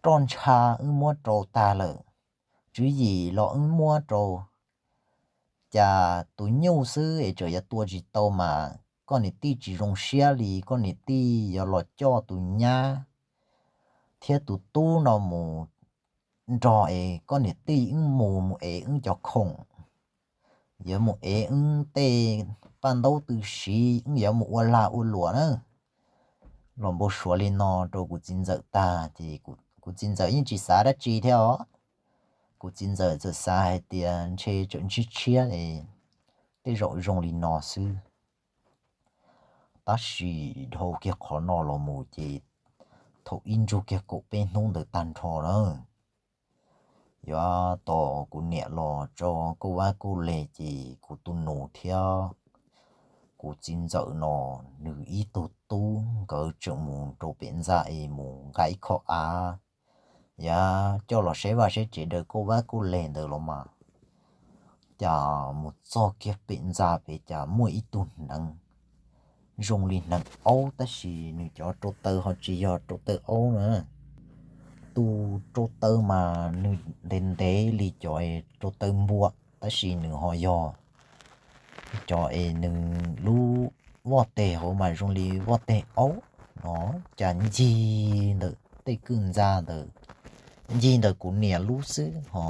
roj ntsha wb muab rau tag lawm, tswv yim los wb muab rau, cas tus nyuj xwb es tseem yuav tua tsis tau mas koj niam tij tsis zoo siab li, koj niam tij yuav los coj tus nyab thiab tus tub no mus nrog es koj niam tij wb mus, mus ev wb cov khoom, yuav mus ev wb tej paj ntaub tw siv, wb yuav mus ua lag ua luam na. Los npau suav li no rau kuv txiv ntxawm tag ces kuv txiv ntxawm yeej tsis xav dab tsi thiab os. Kuv txiv ntxawm txawm xav hais tias ntshe tseem ntsib tshiab es tej zaum zoo li no xwb. Tab sis dhau kiag qhov no los mus ces thaum ib ntsug kiag kaum peb hnub ntawd tag nrho na, yuav tos kuv niam los tso kauj vab kauj le ces kuv tus nus thiab kuv txiv ntxawm no nws ib tug tub nkawd tseem mus rau pem ntxa es mus nqa ib khob av, yav coj los saib vaj saib tsev daws kauj vab kauj le ntawd los mas, cas mus txog kiag pem ntxa pem cas muaj ib tug hneev zoo li hneev aub tab sis nws cov rau taw ho tsis yog rau taw aub na. Tus rau taw mas nws ntev ntev li cov rau taw npua, tab sis nws ho yog cov es nws lub voj teg hauv mas zoo li voj teg aub no, cas ncig ntawm tej kwj ntxa ntawd, ncig ntawm kuv niam lub xwb ho.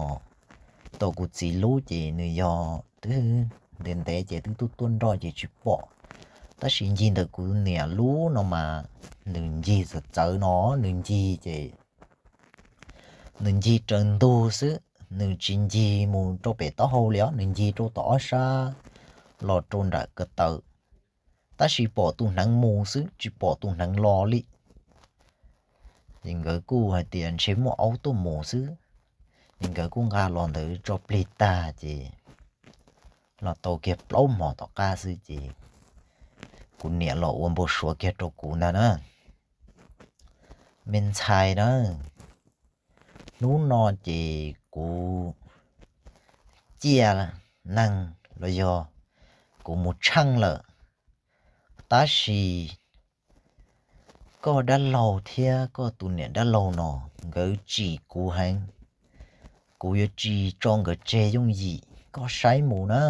Tau kuv txiv lub ces nws yog twb ntev ntev ces twb tuaj tuaj nroj ces tsis pom, tab sis ncig ntawm kuv niam lub no mas nws ncig txawv txawv no, nws ncig ces nws ncig raws ntug xwb, nws tsis ncig mus rau pem taub hau li os, nws ncig rau tom ob sab los rau nram ko taw, tab sis pom tus hneev mus xwb tsis pom tus hneev los li. Ces nkawd kuj hais tias ntshe muaj aub tuaj mus xwb, ces nkawd kuj nqa los ntawd tso plig tag ces los tau kiag plaub hmos tom qab xwb ces kuv niam los ua npau suav kiag rau kuv ntag na, me ntxhais na, Hnub no ces kuv ciaj neeg los yog kuv mus tsheej lawm, tab sis koj dab laug thiab koj tus niam dab laug no nkawd tsim kuv heev, kuv yuav tsis tso nkawd tseg yooj yim, koj saib mus na.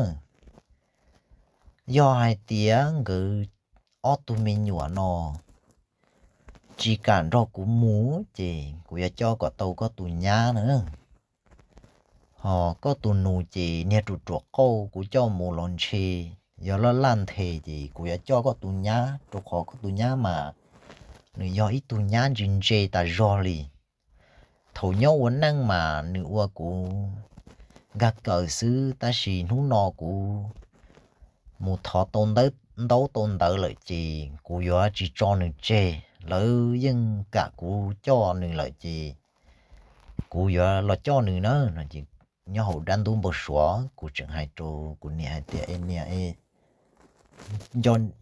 Yog hais tias nkawd ob tug me nyuam no tsis kam nrog kuv mus ces kuv yuav coj kom tau koj tus nyab na. Ho koj tus nus ces niag ruam ruam qauj, kuv coj mus los ntshe yog laj laj nthe, ces kuv yuav coj koj tus nyab, rau qhov koj tus nyab mas nws yog ib tug nyab ntse ntse tas zog li. Thaum nyob ua neej mas nws ua kuv nkag kawm xwb, tab sis hnub no kuv mus thov tau ntaub tau ntawv lawm ces kuv yuav tsis tso nws tseg. Lawv yeej kam kuv coj nws lawm ces kuv yuav los coj nws na. Nyob hauv dab ntub npau suav kuv tseem hais rau kuv niam hais tias, E niam,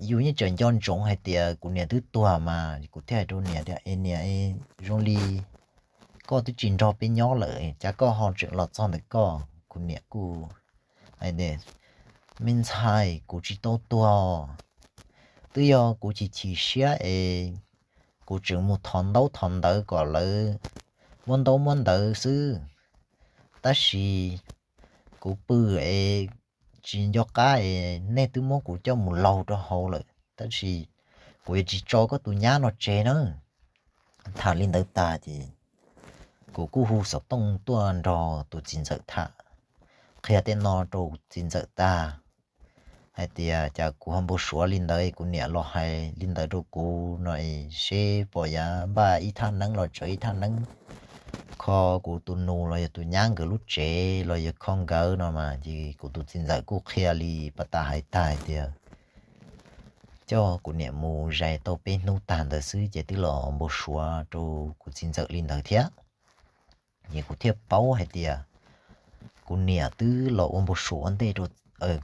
yus yeej tseem nco ntsoov hais tias kuv niam twb tuag mas, kuv thiaj hais rau niam tias, E niam, zoo li koj twb tsis nrog peb nyob lawm, cas koj ho tseem los txog ntawm koj? Kuv niam kuj hais tias, Me ntxhais, kuv tsis tau tuag, twb yog kuv chim chim siab es kuv tseem mus thov ntaub thov ntawv kom lawv muab ntaub muab ntawv xwb, tab sis kuv pw es tsis nco qab es nej twb muab kuv coj mus laug rau hauv lawm, tab sis kuv yuav tsis tso koj tus nyab no tseg na. Tham li ntawd tag ces kuv kuj hu xov tooj tuaj nrog tus txiv ntxawm tham, qhia tej no rau txiv ntxawm tag, hais tias cas kuv ho npau suav li ntawd, kuv niam los hais li ntawd rau kuv no, seb pom yav npaj ib thaj neeb los tsawv ib thaj neeb kho kuv tus nus los yog tus nyab nkawd lub tsev los yog kho nkawd no mas. Ces kuv tus txiv ntxawm kuj qhia li pas tas hais tag hais tias coj kuv niam mus zais tau peb hnub tag ntawd xwb ces twb los npau suav rau kuv txiv ntxawm li ntawd thiab. Ces kuv thiaj paub hais tias kuv niam twb los ua npau suav ua ntej rau,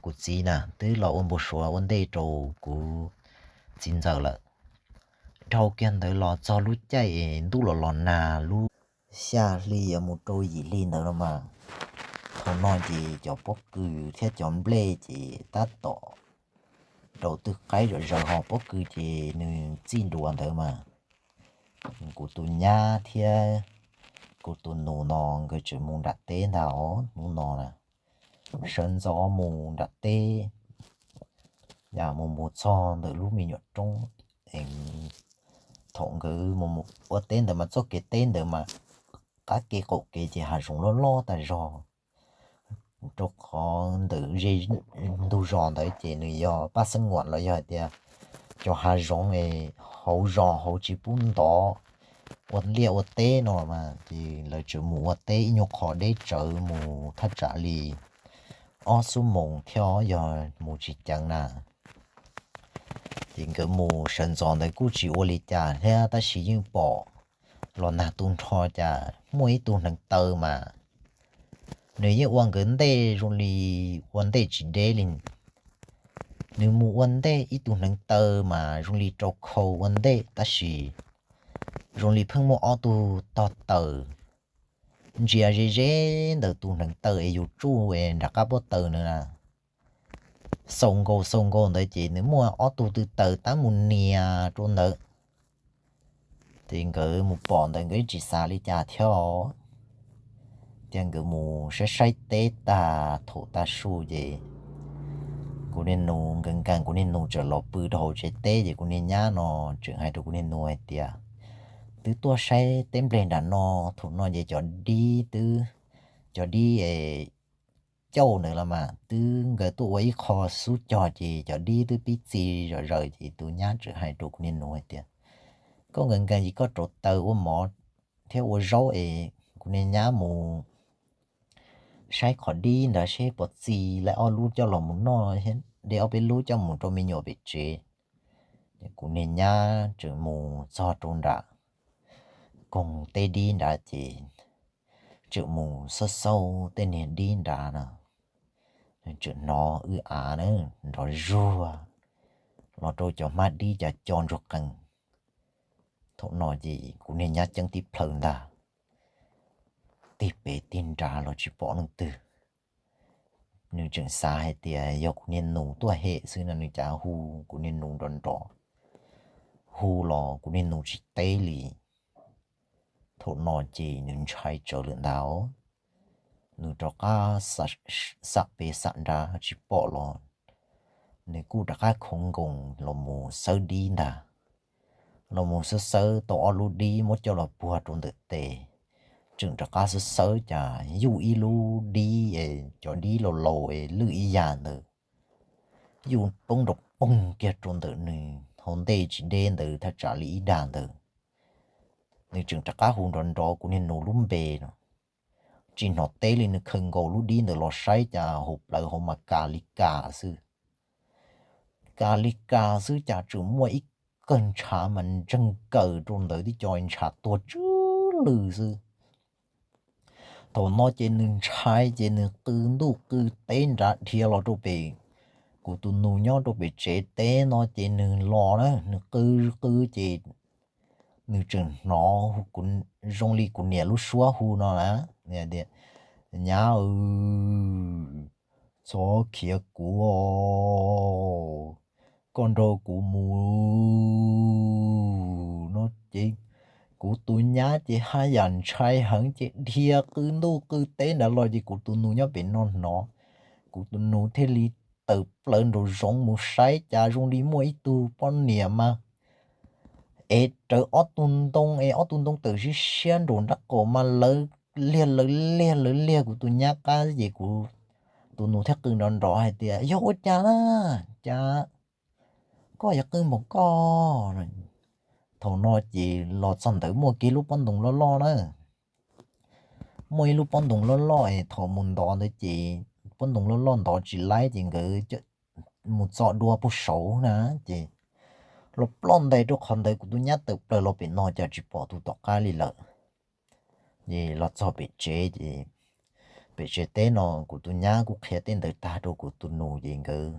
kuv txiv na twb los ua npau suav ua ntej rau kuv txiv ntxawm lawm. Dhau kiag ntawd los txog lub caij es ntuj los los nag, lub xya hli yuav mus rau yim hli ntawd no mas, thaum no ces cov pob kws thiab cov nplej ces tab tom rau twg qaib zom zaws, ho pob kws ces nws txij duav ntawd mas. Kuv tus nyab thiab kuv tus nus no nkawd tseem mus nram teb ntag os. Hnub no na, sawv ntxov mus nram teb, yam mus mus txog ntawm lub me nyuam roob. Thaum nkawd mus mus ua teb ntawd mas txoj kev teb ntawd mas qab kev qaum kev ces hav zoov loj loj tas zog, rau qhov ntawm ze ntug zos ntawd ces nws yog paj xeeb nuam los yog hais tias cov hav zoov es hauv zos hauv tsis pub ntov ua liaj ua teb no mas, ces lawv tseem mus ua teb ib nyuag qho deb tsawv mus thaj tsam li ob xuab moos thiab yog mus tsis ceev na. Ces nkawd mus sawv ntxov ntawd kuj tsis ua li cas thiab, tab sis yeej pom los nag tu nrho cas muaj ib tug hneev taw mas nws yeej ua nkawd ntej zoo li ua ntej tsis deb li. Nws mus ua ntej ib tug hneev taw mas zoo li rau khau ua ntej, tab sis zoo li pheej muaj ob tug tog taws ntsia ze ze ntawm tus hneev taw es yus tsuj nram qab pob taws na. Xaus nkaus xaus nkaus ntawd ces nws muaj ob tug tw taws tab mus nias rau ntawd. Ces nkawd mus pom ntawd nkawd tsis xav li cas thiab os. Ces nkawd mus saib saib teb tag thaum tav su ces kuv niag nus, nkawd nkees kuv niag nus tseem los pw rau hauv tsev teb, ces kuv niag nyab no tseem hais rau kuv niag nus hais tias, Twb tuaj saib teb nplej nram no, thaum no ces cov dib twb, cov dib cauj ntawd los mas twb nkawd tuaj ua ib qho xub cog ces cov dib twb pib txi zom zaws. Ces tus nyab tseem hais rau kuv niag nus hais tias, Koj nkees nkees ces koj rauv taws ua mov thiab ua zaub es kuv niag nyab mus saib qhov dib nrad seb puas txi, lawv ob lub coj los mus noj, de ob peb lub coj mus rau me nyuam pem tsev. Kuv niag nyab tseem mus txog rau nram koog teb dib nrad ces tseem mus xauj xauj tej niag dib nrad no, tseem hnov wb av na nrov zuag los rau cov hmab dib cov co ntsuag qees. Thaum no ces kuv niag nyab ceeb tib plhaw ntag. tig pem tig nrad los tsis pom leej twg. Nws tseem xav hais tias yog kuv niag nus tuaj hem xwb no, nws cas hu kuv niag nus nrov nrov, hu los kuv niag nus tsis teb li. Thaum no ces nws ntshai tsawv lawm ntag. Nws rov qab xam pem xam nrad tsis pom los, nws kuj rov qab khoov nkoos los mus xawb dib ntag. Los mus xawb xawb tau ob lub dib muab coj los puag rau ntawm tes, tseem rov qab xawb xawb cas yuj ib lub dib es cov dib laus laus es lwj ib yam ntawd, yuj poob nrov poog kiag rau ntawm nws hauv ntej tsis deb ntawd thaj tsam li ib dag ntawd. Nws tseem rov qab hu nrov nrov kuv niag nus lub npe no, tsis hnov teb li. Nws khaws nkaus lub dib ntawd los saib cas hauv plawv hauv mas kas li kas xwb. Kas li kas xwb cas tseem muaj ib kawg ntshav mas ntseeg kaws rau ntawd tib co ntshav tuag tsw lwj xwb. Thaum no ces nws ntshai ces nws qw ntuj qw teb nrad dhia los rau pem kuv tus nus nyob rau pem tsev teb no ces nws los na, nws qw qw ces nws tseem hnov zoo li kuv niam lub suab hu no na, tias, Nyab, txhob khiav kuv os, koj nrog kuv mus no ces kuv tus nyab ces haj yam ntshai heev ces dhia qw ntuj qw teb nrad los ces kuv tus nus nyob pem no hnov, kuv tus nus thiaj li tawm plaws nraum zoov mus saib cas zoo li muaj ib tug poj niam mas ev rawv ob tug ntoo es ob tug ntoo tawm siab siab nraum nraub qaum mas lawv liag lawv liag lawv liag kuv tus nyab qab ces kuv tus nus thiaj qw nrov nrov hais tias, Yog ua cas na? Cas koj yuav qw npaum koj? Thaum no ces los txog ntawd muaj kiag lub pob ntoos loj loj na, muaj ib lub pob ntoos loj loj es thaum mus ntov ntawd ces pob ntoos loj loj ntov tsis laib ces nkawd mus txo dua puag saud na, ces los ploj ntais rau qhov ntawd kuv tus nyab tawm plaws los pem no cas tsis pom tus tom qab li lawm. Ces los txog pem tsev ces pem tsev teb no kuv tus nyab kuj qhia tej ntawd tag rau kuv tus nus ces nkawd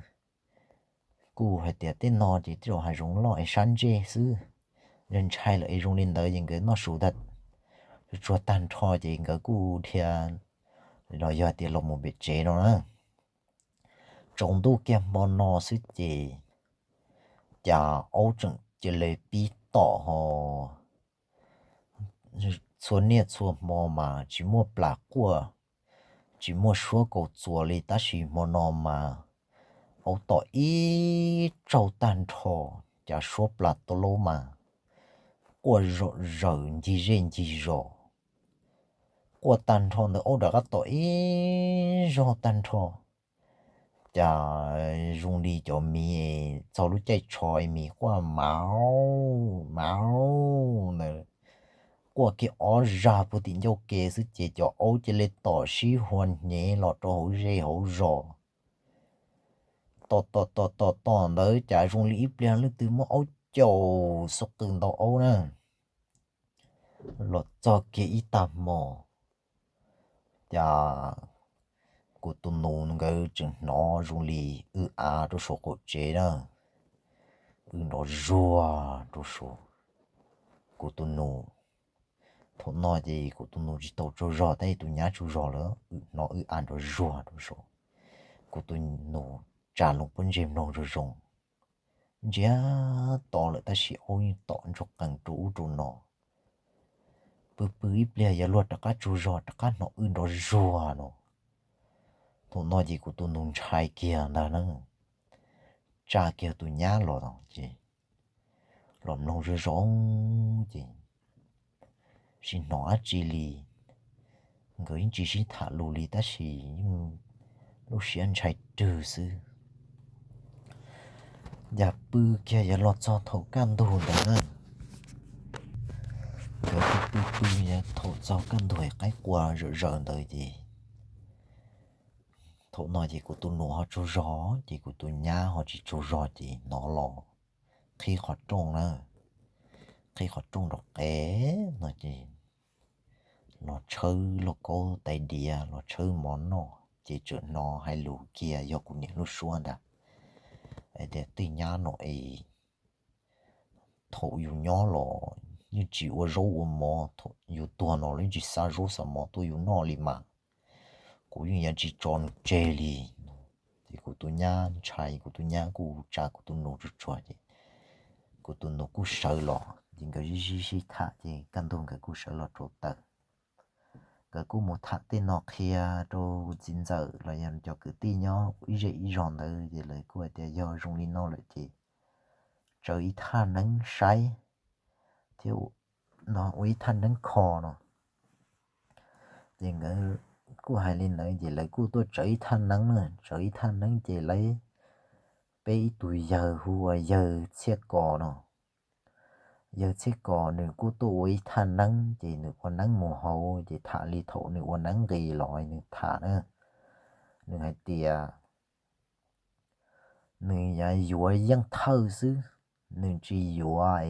kuj hais tias tej no ces tej zaum hav zoov loj es sab ntsej xwb, ntshai lawm es zoo li ntawd ces nkawd noj su tag, tsuag tag nrho ces nkawd kuj dhia los yog tias los mus pem tsev no na. Tsaus ntuj kiag hmo no xwb ces cas aub tseem cia li pib tom ho txhua niaj txhua hmo mas tsis muaj plas quaj, tsis muaj suab kaus txuas li tab sis hmo no mas aub tom ib tsaug tag nrho, cas suab plas tau laub mas quaj zom zaws ncig zej ncig zos, quaj tag nrho ntawd aub rov qab tom ib zaug tag nrho. Cas zoo li cov miv txog lub caij tsho es miv quaj mauv mauv ntawd, quaj kiag ob zag puag tim ncauj ke xwb ces cov aub cia li tom sib hua hnyev los rau hauv zej hauv zos. Tom tom tom tom tom ntawd cas zoo li ib pliag leej twg muab aub caum xub qw ntau aub na. Los txog kiag ib tag hmo, cas kuv tus nus nkawd tseem hnov zoo li w av rau saum qaum tsev na, w nrov zuag rau saud. Kuv tus nus, thaum no ces kuv tus nus tsis tau tsaug zog tab sis tus nyab tsaug zog lawm, hnov w av nrov zuag rau saud. Kuv tus nus tsa loo pob ntseg mloog zoo zoo, ntsiag to lawm tab sis aub yeej tom ntsuag qees rau ub rau no. Pw pw ib pliag yuav luag rov qab tsaug zog rov qab hnov w nrov zuag no. Thaum no ces kuv tus nus ntshai kiag ntag na, tsa kiag tus nyab los ces los mloog zoo zoo ces tsis hnov dab tsi li. Nkawd yeej tsis sib tham lus li tab sis yeej lub siab ntshai rwg xwb. Yam pw kiag yuav los txog thaum kaj ntug ntawd na, nkawd pw pw pw, thaum txog kaj ntug qaib qua zom zaws ntawd ces thaum no ces kuv tus nus ho tsaug zog ces kuv tus nyab ho tsis tsaug zog ces hnov los qhib qhov rooj na, qhib qhov rooj rau qe no ces los tshawb lauj kaub tais diav los tshawb mov noj ces tseem hnov hais lus kiag yog kuv niam lub suab ntag, hais tias, Tej nyab no es thaum yus nyob los yeej tsis ua zaub ua mov, yus tuag no los yeej tsis xa zaub xa mov tuaj yus noj li mas, kuv yeej yuav tsis tso nws tseg li. Ces kuv tus nyab ntshai, kuv tus nyab kuj tsa kuv tus nus tsuag tsuag ces kuv tus nus kuj sawv los ces nkawd sib sib sib tham ces kaj ntug nkawd kuj sawv los rau taws. Nkawd kuj mus tham tej no qhia rau txiv ntxawm los yog cov kwv tij nyob ib zej ib zog ntawd ces lawv kuj hais tias yog zoo li no lawm ces tsaws ib thaj neeb saib thiab no ua ib thaj neeb kho no. Ces nkawd kuj hais li ntawd ces lawv kuj tuaj tsaws ib thaj neeb na, tsaws ib thaj neeb ces lawv peb ib tug yawg hu ua yawg Txhiaj Kos no. Yawg Txhiaj Kos nws kuj tuaj ua ib thaj neeb ces nws ua neeb mus hauv ces tham li thaum nws ua neeb nqis los nws tham na, nws hais tias nws yuav yuav yeej thawj xwb, nws tsis yuav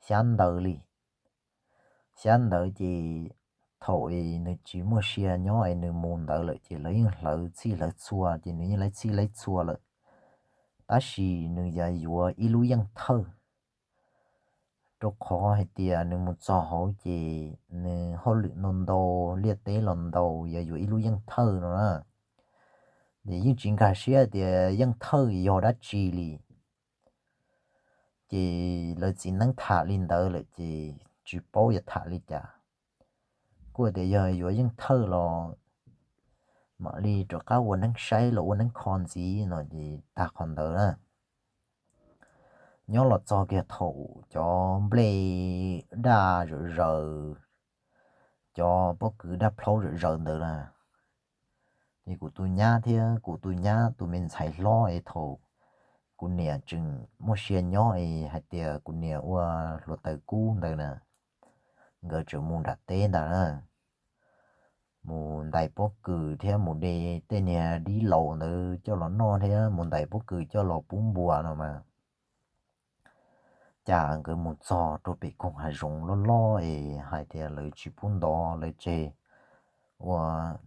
xyab ntawv li. Xyab ntawv ces thaum es nws tsis muaj sia nyob es nws mus ntawd lawm ces lawv yeej hlawv txhij hlawv txhua ces nws yeej laib txhij laib txhua lawm, tab sis nws yuav yuav ib lub yeej thawj, rau qhov hais tias nws mus txog hauv ces nws hauj lwm ntau ntau, liaj teb los ntau, yuav yuav ib lub yeej thawj no na. Ces yeej tsis nkag siab tias yeej thawj yog dab tsi li. Ces lawv txiv neeb tham li ntawd lawm ces tsis paub yuav tham li cas. Kuj tias yog yuav yeej thawj los mam li rov qab ua neeb saib los ua neeb kho ntxiv no ces tag qhov ntawd na. Nyob los txog kiag thaum cov nplej daj zawm zaws, cov pob kws daj plhaub zawm zaws ntawd na, ces kuv tus nyab thiab kuv tus nyab tus me ntxhais hlob es thaum kuv niam tseem muaj sia nyob es hais tias kuv niam ua hluav taws kub ntawd na, nkawd tseem mus nram teb ntag na, mus ntais pob kws thiab mus de tej niag dib laus ntawd coj los noj thiab mus ntais pob kws coj los pub npua no mas. Cas nkawd mus txog rau pem koog hav zoov loj loj es hais tias lawv tsis pub ntov, lawv tseg ua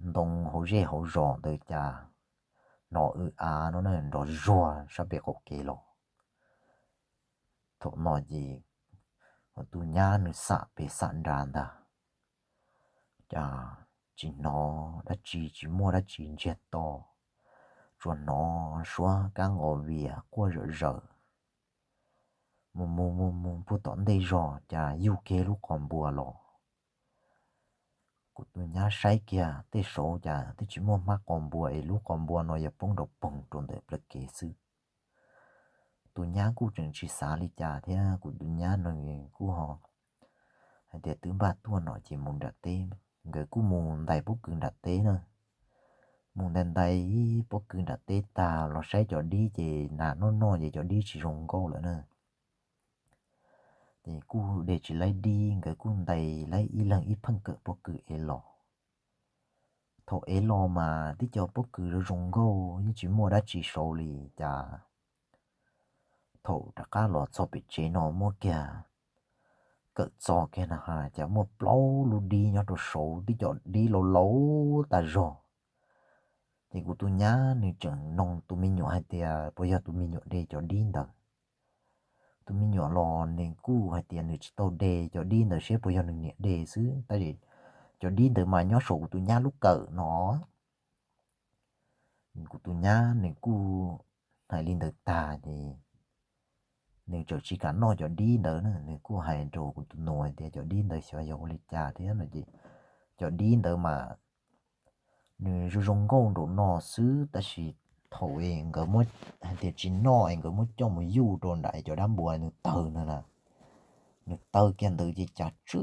ntoo hauv zej hauv zos ntawd cas hnov w av no nrov zuag sab pem qaum kev los. Thaum no ces kuv tus nyab nws xam pem xam nrad ntag, cas tsis hnov dab tsi, tsis muaj dab tsi ntsiag to, tsuas hnov suab kab nqos vias quaj zawm zaws. Mus mus mus mus puag tom ntej zog cas yug kiag lub qhov npua los. Kuv tus nyab saib kiag tej saud cas twb tsis muaj hmab qos npua es lub qhov npua no yog poob nrov poog rau ntawm plawv kev xwb. Tus nyab kuj tseem tsis xav li cas thiab kuv tus nyab no kuj ho hais tias twb npaj tuaj no ces mus nram teb. Nkawd kuj mus ntais pob kws nram teb na. Mus ntais ntais pob kws nram teb tag los saib cov dib ces nag noj noj ces cov dib tsis zoo nkauj lawm na. Ces kuj de tsis laib dib, nkawd kuj ntais laib ib leeg ib pheej kawm pob kws ev los. Thaum ev los mas tib co pob kws zoo zoo nkauj yeej tsis muaj dab tsi saud li cas. Thaum rov qab los txog pem tsev no muab kiag kawm txog kiag na has cas muaj plaub lub dib nyob rau saud, tib co dib laus laus tas zog. Ces kuv tus nyab nws tseem nug tus me nyuam hais tias puas yog tus me nyuam de cov dib ntawd. Tus me nyuam los nws kuj hais tias nws tsis tau de cov dib ntawd, saib puas yog nws niam de xwb, tab sis cov dib ntawd mas nyob saum kuv tus nyab lub kawm no. Kuv tus nyab nws kuj hais li ntawd tag ces nws txawm tsis kam noj cov dib ntawd na, nws kuj hais rau kuv tus nus hais tias cov dib ntawd xyov yog ua li cas thiab no ces cov dib ntawd mas nws zoo zoo nkauj nraum no xwb, tab sis thaum nkawd muab hais tias tsis noj es nkawd muab coj mus yuj rau nram cov dab npua nws tawg ntawd na, nws tawg kiag ntawd ces cas tsw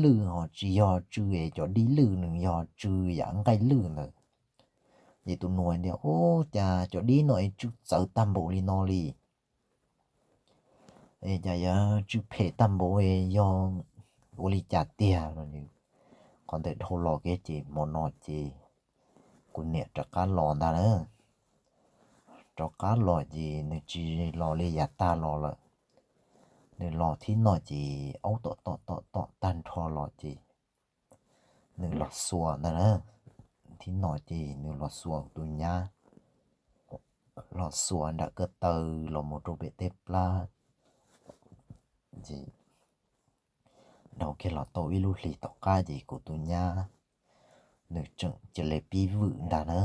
lwj, ho tsis yog tsw es cov dib lwj, nws yog tsw yam nqaij lwj ntawd. Ces tus nus tias, Ub, cas cov dib no es tsw txawv tag npaum li no li? Cas yuav tsw phem tag npaum, yog ua li cas tiag? Qhov ntawd dhau los kiag ces hmo no ces kuv niam rov qab los ntag na. Rov qab los ces nws tsis los li yav tag los lawm. Nws los thib no ces aub tom tom tom tom tag nrho los ces nws los xuas ntag na. Thib no ces nws los xuas tus nyab, los xuas nram ko taw los mus rau pem tej plab. Ces dhau kiag los tau ib lub hlis tom qab ces kuv tus nyab nws tseem cia li pib vwm ntag na.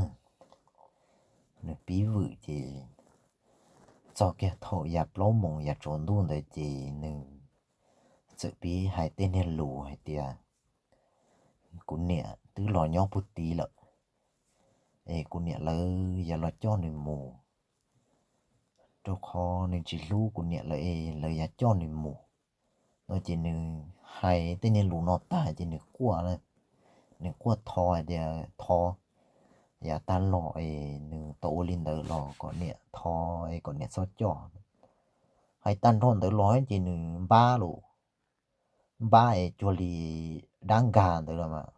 Nws pib vwm ces txog kiag thaum yav plaub moos yav tsaus ntuj ntawd ces nws txawm pib hais tej niag lus hais tias kuv niam twb los nyob puag tid lawm es kuv niam lawv yuav los coj nws mus, rau qhov nws tsis hlub kuv niam lawv es lawv yuav coj nws mus no ces nws hais tej niag lus no tag ces nws quaj, nws quaj thov hais tias thov yav tag los es nws tau ua li ntawd los kom niam thov es kom niam txhob coj. Hais tag nrho ntawd los ces nws npab lus, npab es cuag li dab nkag ntawd los mas,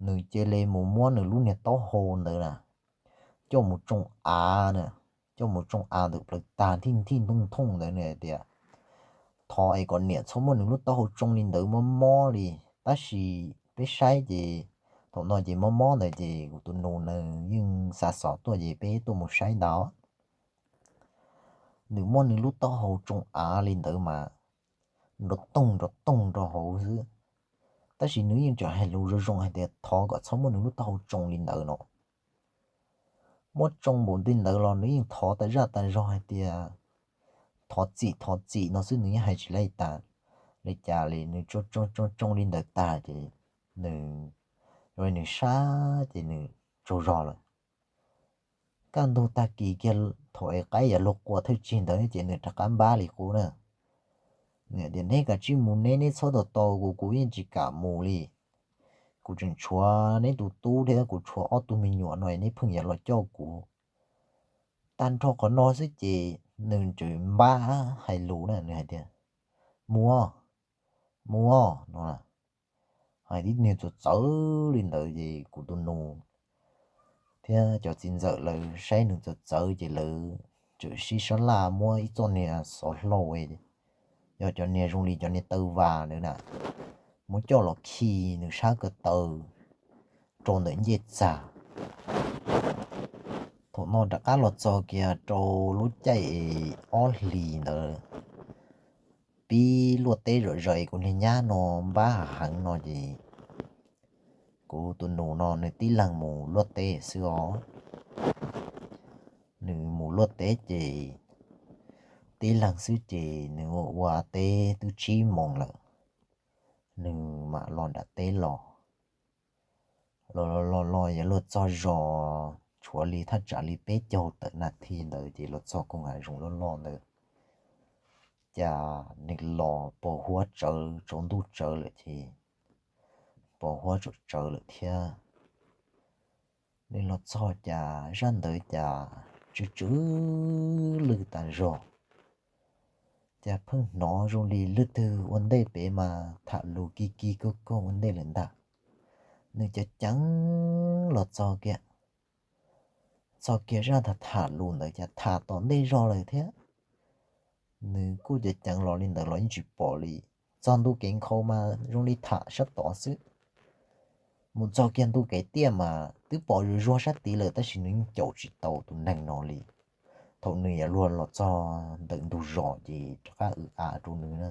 nws cia li mus muab nws lub niag taub hau ntawd na coj mus tsoo av na, coj mus tsoo av ntawm plaws tag thij thij thooj thooj ntawd nws hais tias thov es kom niam txhob muab nws lub taub hau tsoo li ntawd mob mob li, tab sis peb saib ces thaum no ces mob mob ntawd ces kuv tus nus nws yeej xa xov tuaj ces peb tuaj mus saib ntawd. Nws muab nws lub taub hau tsoo av li ntawd mas nrov toog nrov toog rau hauv xwb, tab sis nws yeej tseem hais lus zoo zoo hais tias thov kom txhob muab nws lub taub hau tsoo li ntawd no. Muab tsoo npaum li ntawd los nws yeej thov tas zaj tas zog hais tias thov txim thov txim no xwb, nws yeej hais tsis laij tas li cas li. Nws tsoo tsoo tsoo li ntawd tag ces nws, nws sab ces nws tsaug zog lawm. Kaj ntug tag kis kiag thaum es qaib yuav luag qua thawj tsig ntawd ces nws rov qab npab li qub na. Nws tias neb kav tsij mus neb, neb txhob tos tos kuv, kuv yeej tsis kam mus li. Kuv tseem tshuav neb tus tub thiab kuv tshuav ob tug me nyuam no neb pheej yuav los coj kuv. Tag nrho qhov no xwb ces nws tseem npab hais lus na, nws hais tias mus, mus no. Hais tib niag txawv txawv li ntawd ces kuv tus nus thiab cov txiv ntxawm lawv saib nws txawv txawv ces lawv tseem sib sab laj muab ib txoj niag xov hlau, yog cov niag zoo li cov niag taw vas ntawd na, muab coj los khi nws sab ko taw rau ntawm ncej txag. Thaum no rov qab los txog kiag rau lub caij ob hlis ntawd, pib luaj teb zom zaws, kuv niag nyab no npab hav heev no ces kuv tus nus no nws tib leeg mus luaj teb xwb os. Nws mus luaj teb ces tib leeg xwb ces nws ua ua teb twb tsib moos lawm, nws mam los nram teb los. Los los los los yuav luag txog zos tshuav li thaj tsam li peb caug tawm nas this ntawd ces los txog koog hav zoov loj loj ntawd, cas nws los pos huab tsawv, tsaus ntuj tsawv lawm ces pos huab tsawv tsawv lawm thiab. Nws los txog cas zaj ntawd cas tsw tsw lwj tas zog, cas pheej hnov zoo li leej twg ua ntej pem mas tham lus ki ki kaug kaug ua ntej lawm ntag. Nws ceev ceev los txog kiag, txog kiag zaj tham tham lus ntawd cas tham tom ntej zog lawm thiab. Nws kuj ceev ceev los li ntawd los yeej tsis pom li. Txog ntu kev nkhaus mas zoo li tham sab tod xwb. Mus txog kiag ntu kev tiaj mas twb pom zuag zuag sab tid lawm tab sis nws yeej caum tsis tau tus neeg no li. Thaum nws yuav luag los txog ntawm ntug zos ces rov qab w av rau nws na,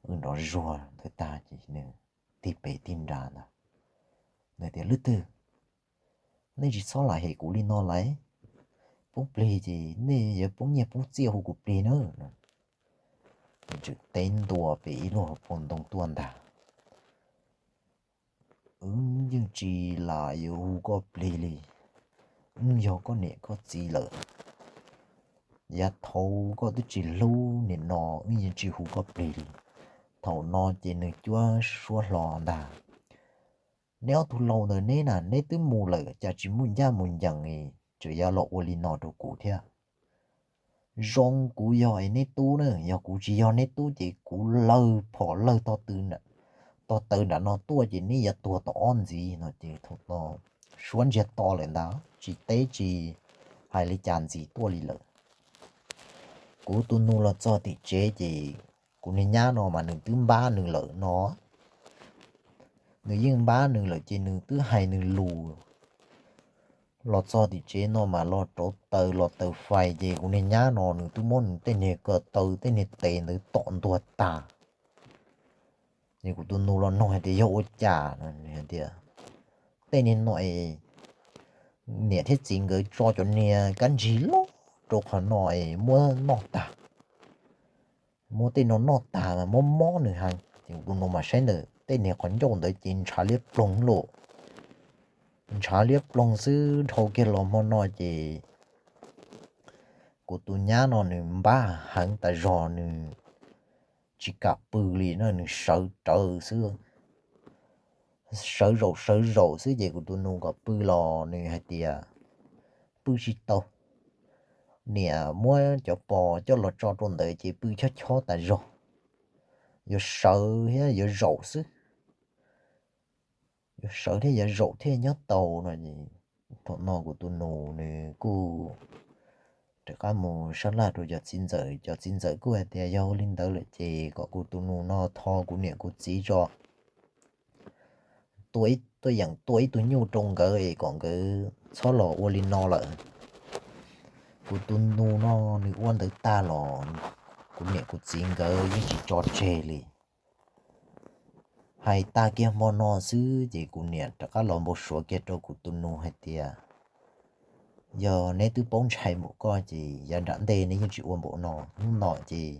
w nrov zuag ntawd tag ces nws tig pem tig nrag ntag. Nws tias leej twg, nej tsis txhob lam hem kuv li no lawm, poob plig ces nej yuav poob nyiaj poob txiaj hu kuv plig na. Nws tseem teb ntua pem ib lub hauv paus ntoo tuaj ntag. Wb yeej tsis lam yuav hu koj plig li, wb yog koj niam koj txiv lawm. Yav thaud koj twb tsis hlub, nim no wb yeej tsis hu koj plig li. Thaum no ces nws cuab suab hlo ntag. Neb ob tug laus ntawm neb na, neb twb mus lawm cas tsis muaj ncaj mus ncees, tseem yuav los ua li no rau kuv thiab. Zoo kuv yog es neb tub na, yog kuv tsis yog neb tub ces kuv lawg phom lawg tog taw nram no tuaj ces neb yuav tuag tom ob ntxiv no ces thaum no suab ntsiag to lawm ntag, tsis teb tsis hais li cas ntxiv tuaj li lawm. Kuv tus nus los txog tim tsev ces kuv niag nyab no mas nws twb npab nws lawm no. Nws yeej npab nws lawm ces nws twb hais nws lus. Los txog tim tsev no mas los rauv taws los taws fais ces kuv niag nyab no nws twb muab nws tej niag ko taw tej niag tes ntawd tom ntuag tag. Ces kuv tus nus los nug hais tias yog ua cas no, nws hais tias tej niag no es niam thiab txiv nkawd tso cov niag kab ntsig loj rau qhov no es muab noj tag, muab tej no noj tag mas mob mob nws heev. Ces kuv tus nus mas saib ntawm tej niag qhov ncauj ntawd ces ntshav liab ploog lawm, ntshav liab ploog xwb. Dhau kiag los hmo no ces kuv tus nyab no nws npab heev tas zog, nws tsis kam pw li no, nws sawv rawv xwb, sawv zaum sawv zaum xwb. Ces kuv tus nus kom pw los nws hais tias pw tsis tau, niam muab cov pos coj los tso rau ntawd ces pw chob chob tas zog, yuav sawv thiab yuav zaum xwb, yuav sawv thiab yuav zaum thiaj nyob tau no. Thaum no kuv tus nus nws kuj rov qab mus sab laj rau cov txiv ntxawm, cov txiv ntxawm kuj hais tias yog ua li ntawd lawm ces kom kuv tus nus no tho kuv niam kuv txiv tso, tua ib, tuaj yeem tua ib tug nyuj rau nkawd es kom nkawd txhob los ua li no lawm. Kuv tus nus no nws ua ntawd tag los kuv niam kuv txiv nkawd yeej tsis tso tseg li. Hais tag kiag hmo no xwb ces kuv niam rov qab los npau suav kiag rau kuv tus nus hais tias yog neb twb paub ntshai npaum koj ces yav nram ntej neb yeej tsis ua npaum no, hnub no ces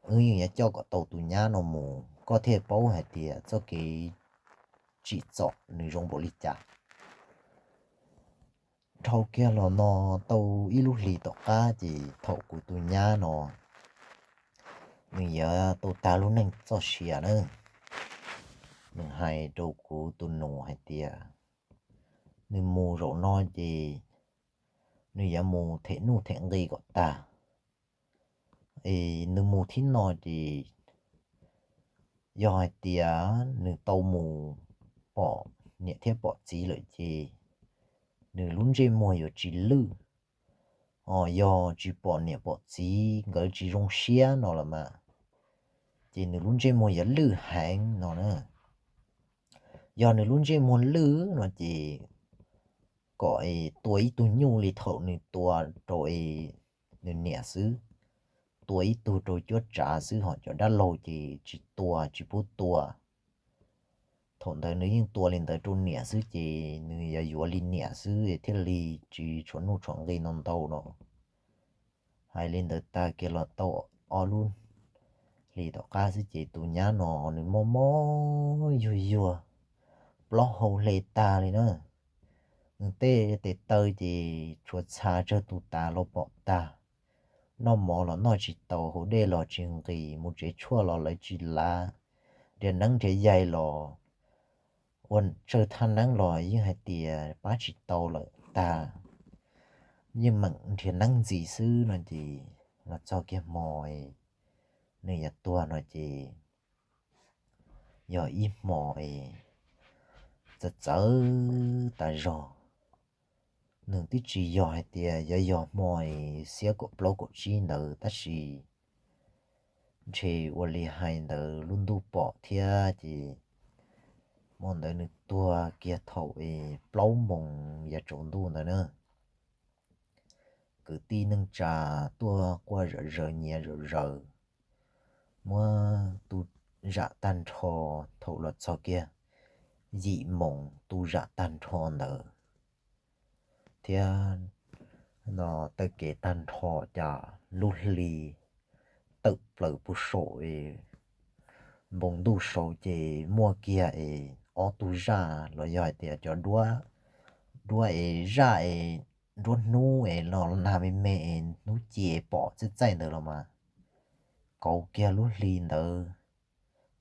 wb yeej yuav coj kom tau tus nyab no mus koj thiaj paub hais tias txoj kev tsim txom nws zoo npaum li cas. Dhau kiag los no tau ib lub hlis tom qab ces thaum kuv tus nyab no nws yuav tau tag lub neej txoj sia na, nws hais rau kuv tus nus hais tias nws mus zaum no ces nws yuav mus them nuj them nqi kom tag. Es nws mus thib no ces yog hais tias nws tau mus pom niam thiab pom txiv lawm ces nws lub ntsej muag yuav tsis lwj. Ho yog tsis pom niam pom txiv nkawd tsis zoo siab no los mas, ces nws lub ntsej muag yuav lwj heev no na. Yog nws lub ntsej muag lwj no ces kom es tua ib tug nyuj li thaum nws tua rau es nws niam xwb, tua ib tug rau cuab tsav xwb, ho cov dab laug ces tsis tua, tsis pub tua. Thaum ntawd nws yeej tua li ntawd rau niam xwb ces nws yuav yuav li niam xwb thiaj li tsis tshuav nuj tshuav nqi no ntau no. Hais li ntawd tag kiag los tau ob lub hlis tom qab xwb ces tus nyab no nws mob mob yuag yuag, plaub hau hle tag li na. Nws tej tes taw ces tshuav txha tsawg tus tas los pom tag. Noj mov los noj tsis tau, haus dej los tsis nqis, mus tsev tshuaj los lawv tsis lav, nrhiav neeb nrhiav yaig los ua tsawg thaj neeb los yeej hais tias pab tsis tau lawm tag, yeej meem nrhiav neeb ntxiv xwb no ces los txog kiag hmo nws yuav tuag no ces yog ib hmo txawv txawv tas zog. Nws twb tsis yog hais tias yuav yog hmo xiab kaum plaub kaum tsib ntawd tab sis ntshe ua li hais ntawd lub ntuj pom thiab ces hmo ntawd nws tuag kiag thaum plaub moos yav tsaus ntuj ntawd na. Kwv tij neej tsa tuaj quaj zom zaws nyiav zom zaws, muab tu zam tag nrho. Thaum los txog kiag yim moos tu zam tag nrho ntawd thiab no taw kev tag nrho, cas lub hli tawm plaws puag saum npoo ntuj saud ces muaj kiag es ob tug zaj los yog hais tias cov duab, duab es zaj es nruab hnub es los nag me me es hnub ci es pom txaij txaij ntawd los mas, kauv kiag lub hli ntawd,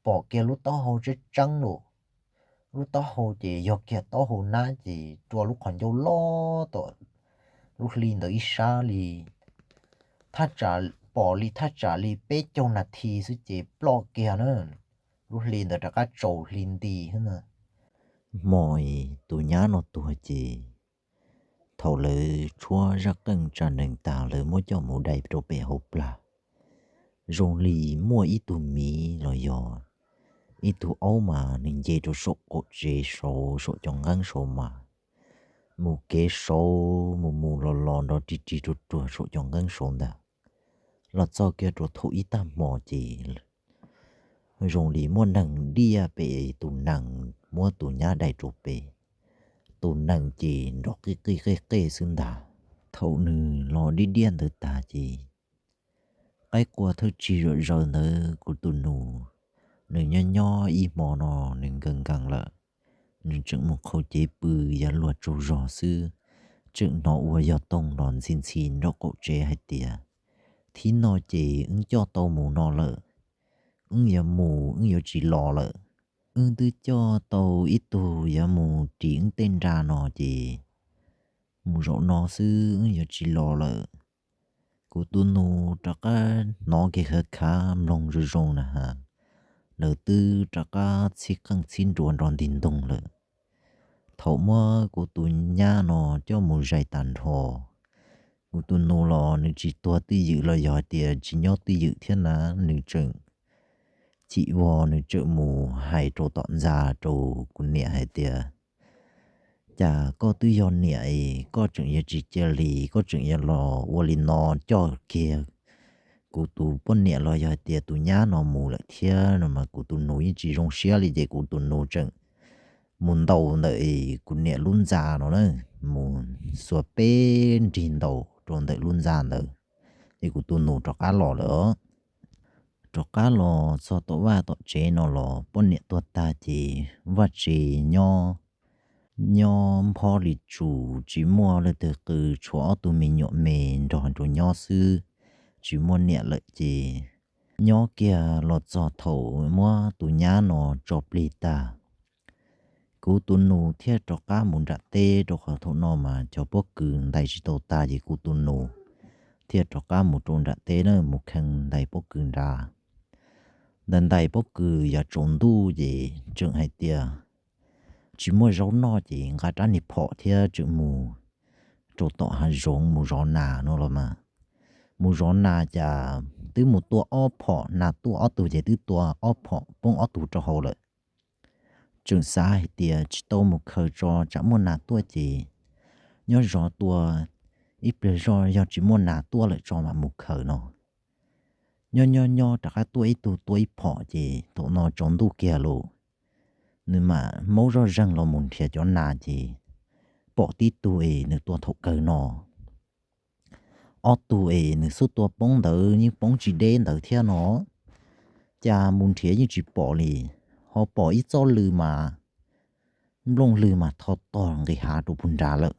pom kiag lub taub hau tseeb tseeb lawm. Lub taub hau ces yog kiag taub hau nab ces rua lub qhov ncauj loj tom lub hli ntawd ib sab li, thaj tsam, pom li thaj tsam li peb caug nas this xwb ces ploj kiag na. Lub hli ntawd rov qab tsaus hli nti na. Hmo tus nyab no tuag ces thaum lawv tshuab zaj qeej tsa nees tas lawv muab coj mus dai rau pem hauv plag, zoo li muaj ib tug miv los yog ib tug aub mas nws nce rau saum qaum tsev saud saum cov nqeeb saud mas mus kev saud mus mus los los nrov rig rig ruag ruag saum cov nqeeb saud ntag. Los txog kiag rau thaum ib tag hmo ces zoo li muaj neeg diaj pem tus nees muab tus nyab dai rau pem. Tus nees ces nrov qij qij qej qej xwb ntag. Thaum nws los diaj diaj ntawd tag ces qaib qua thawj tsig zom zaws ntawd kuv tus nus, nws nyob nyob ib hmo no nws nkees nkees lawm, nws tseem mus qhau cev pw yav luag tsaug zog xwb, tseem hnov ua yog toog los ntxhi ntxhi nraum qaum tsev hais tias, thib no ces wb coj tau mus no lawm, wb yuav mus wb yuav tsis los lawm. Wb twb coj tau ib tug yuav mus ris wb tej nra no ces mus zaum no xwb wb yuav tsis los lawm. Kuv tus nus rov qab hnov kiag khav khav mloog zoo zoo na has, lawv twb rov qab txhib qeej txhib nruas nrov ntig ntoog lawm. Thaum muab kuv tus nyab no coj mus zais tag nrho, kuv tus nus los nws tsis tuag twj ywm los yog hais tias tsis nyob twj ywm thiab na, nws tseem chim vog nws tseem mus hais rau tom ntxa rau kuv niam hais tias, cas koj twb yog niam es koj tseem yuav tsis cia li, koj tseem yuav los ua li no coj kiag kuv tus poj niam los yog hais tias tus nyab no mus lawm thiab no mas kuv tus nus yeej tsis zoo siab li ces kuv tus nus tseem mus ntaus ntawm kuv niam lub ntxa no na, mus xuas peb nrig ntaus rau ntawm lub ntxa ntawd, ces kuv tus nus rov qab los lawm. Rov qab los txog tom vaj tom tsev no los poj niam tuag tag ces vaj tsev nyob, nyob nphob li tsum tsis muaj leej twg qw, tshuav ob tug me nyuam me nrog rau nyob xwb, tsis muaj niam lawm ces nyob kiag los txog thaum muab tus nyab no tso plig tag, kuv tus nus thiaj rov qab mus nram teb rau qhov thaum no mas cov pob kws ntais tsis tau tag ces kuv tus nus thiaj rov qab mus rau nram teb na mus kheej ntais pob kws nrad. Ntais ntais pob kws yav tsaus ntuj ces tseem hais tias tsis muaj zaub noj ces nqa rab niag phom thiab tseem mus rau tom hav zoov mus zov nas no los mas. Mus zov nas cas twb mus tua ob phom, nas tuaj ob tug ces twb tua ob phom poob ob tug rau hauv lawm. Tseem xav hais tias tsis tau mus khaws tso tsam muaj nas tuaj ces nyob zov tua ib pliag zog yog tsis muaj nas tuaj lawm tso mam mus khaws no. Nyob nyob nyob rov qab tuaj ib tug tua ib phom ces thaum no tsaus ntuj kiag lawm, nws mam maub zoj zeeg los mus nrhiav cov nas ces pom tib tug es nws tua thaum kawg no. Ob tug es nws xub tua poob ntawd yeej poob tsis deb ntawd thiab no, cas mus nrhiav yeej tsis pom li. Ho pom ib txoj lw mas nplooj lwg mas tho tog nqis hav rau puag nrad lawm.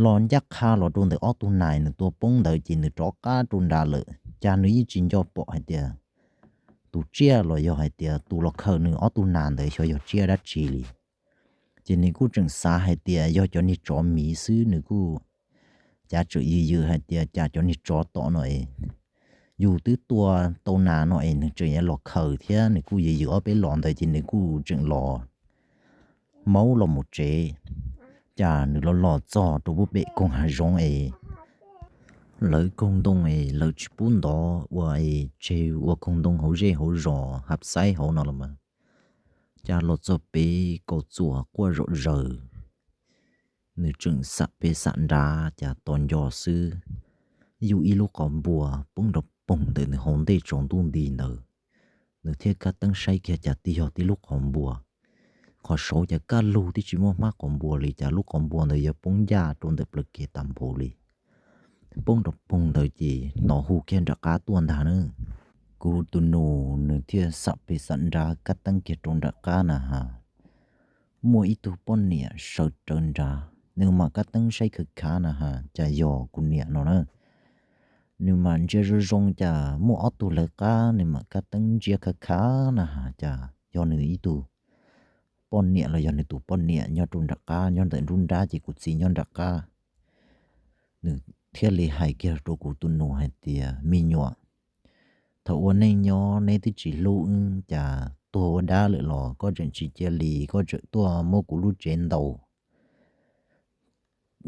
Los ncaj qha los rau ntawm ob tug nas nws tua poob ntawd ces nws rov qab rau nrad lawm, cas nws yeej tsis nco pom hais tias tus tsiaj los yog hais tias tus los khaws nws ob tug nas ntawd xyov yog tsiaj dab tsi li. Ces nws kuj tseem xav hais tias yog cov niag tsov miv xwb, nws kuj cav tseem yws yws hais tias cas cov niag tsov tom no es yus twb tua tau nas no es nws tseem yuav los khaws thiab, nws kuj yws yws ob peb los ntawd ces nws kuj tseem los maub los mus tsev. Cas nws los los txog rau pub pem koog hav zoov es lawv koog ntoo es lawv tsis pub ntov ua es tseg ua koog ntoo hauv zej hauv zos hab xaib hauv no los mas, cas los txog pem kaus txuas quaj zom zaws. Nws tseem xam pem xam nrad cas tos nco xwb, yus ib lub qhov npua poob nrov poog ntawm nws hauv ntej tsaus ntuj nti ntawd. Nws thiaj kab teeb saib kiag cas tib yog tib lub qhov npua. Qhov saud cas kaj lug twb tsis muaj hmab qhov npua li, cas lub qhov npua ntawd yuav poob ncaj rau ntawm plawv kev tas npaum li. Poob nrov poog ntawd ces hnov hu kiag nram qab tuaj ntag na. Kuv tus nus nws thiaj xam pem xam nrad kab teeb kiag rau nram qab na has, muaj ib tug poj niam sawv rawv nrad, nws mam kab teeb saib khawv khav na has cas yog kuv niam no na. Nws mam ntsia zoo zoo cas muaj ob tug lawv qab, nws mam kab teeb ntsia khawv khav na has cas yog nws ib tug poj niam los yog nws tus poj niam nyob rau nram qab, nyob ntawm nruab nrab ces kuv txiv nyob nram qab. Nws thiaj li hais kiag rau kuv tus nus hais tias, me nyuam, thaum ua neej nyob neb twb tsis hlub wb, cas tuag ua dab lawm los koj tseem tsis cia li, koj tseem tuaj muab kuv lub tsev ntaus.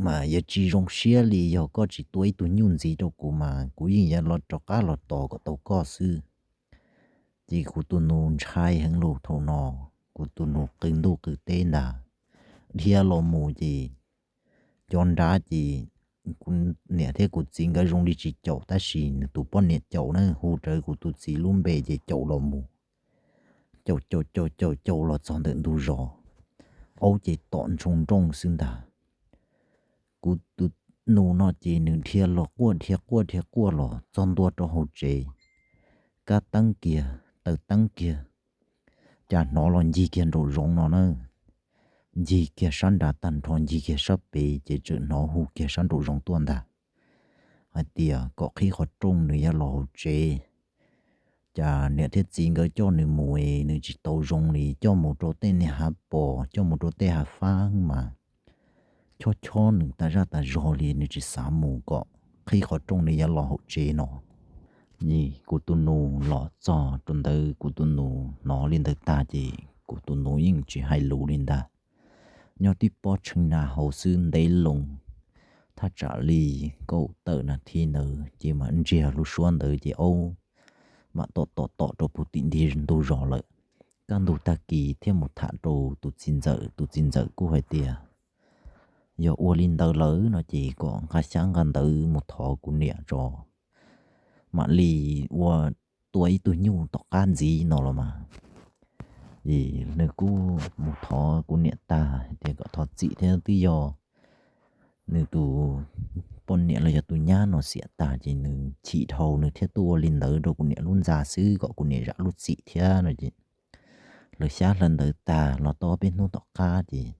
Mas yuav tsis zoo siab li, yog koj tsis tua ib tug nyuj ntxiv rau kuv mas kuv yeej yuav los rov qab los tos kom tau koj xwb. Ces kuv tus nus ntshai heev lus thaum no, kuv tus nus qw ntuj qw teb ntag, dhia los mus ces cov nrad ces Kuv niam thiab kuv txiv nkawd zoo li tsis caum, tab sis nws tus poj niam caum na, hu rawv kuv tus txiv lub npe ces caum los mus, caum caum caum caum caum los txog ntawm ntug zos, aub ces tom ntshoo nrooj xwb ntag. Kuv tus nus no ces nws dhia los quaj dhia quaj dhia quaj los txog ntua rau hauv tsev, kab teeb kiag taw teeb kiag, cas hnov los ncig kiag nraum zoov no na, ncig kiag sab nrad tag nrho ncig kiag sab pem ces tseem hnov hu kiag sab nraum zoov tuaj ntag, hais tias kom qhib qhov rooj nws yuav los hauv tsev. Cas niam thiab txiv nkawd coj nws mus es nws tsis tau zoo li, coj mus rau tej niag hav pos, coj mus rau tej hav fab mas chob chob nws tas zaj tas zog li, nws tsis xav mus, kom qhib qhov rooj nws yuav los hauv tsev no. Kuv tus nus los txog rau ntawd, kuv tus nus hnov li ntawd tag ces kuv tus nus yeej tsis hais lus li ntag. Nyob tib pob tshee na hauv xwb ntev loo, thaj tsam li kaum tawm nas thi ntawd ces mam ntsiag lub suab ntawd ces aub mam tom tom tom rau puag tim ntug zos lawm. Kaj ntug tag kis thiaj mus tham rau tus txiv ntxawm, tus txiv ntxawm kuj hais tias yog ua li ntawd lawm no ces kom nqa xyab nqa ntawv mus thov kuv niam tso, mam li ua tua ib tug nyuj tom qab ntxiv no los mas. Es nws kuj mus thov kuv niam tag hais tias kom thov txim thiab, twb yog nws tus poj niam los yog tus nyab no xiam tag ces nws chim dhau nws thiaj tuaj ua li ntawd rau kuv niam lub ntxa xwb, kom kuv niam zam lub txim thiab no es lawv xyab hlawv ntawv tag los tau peb hnub tom qab ces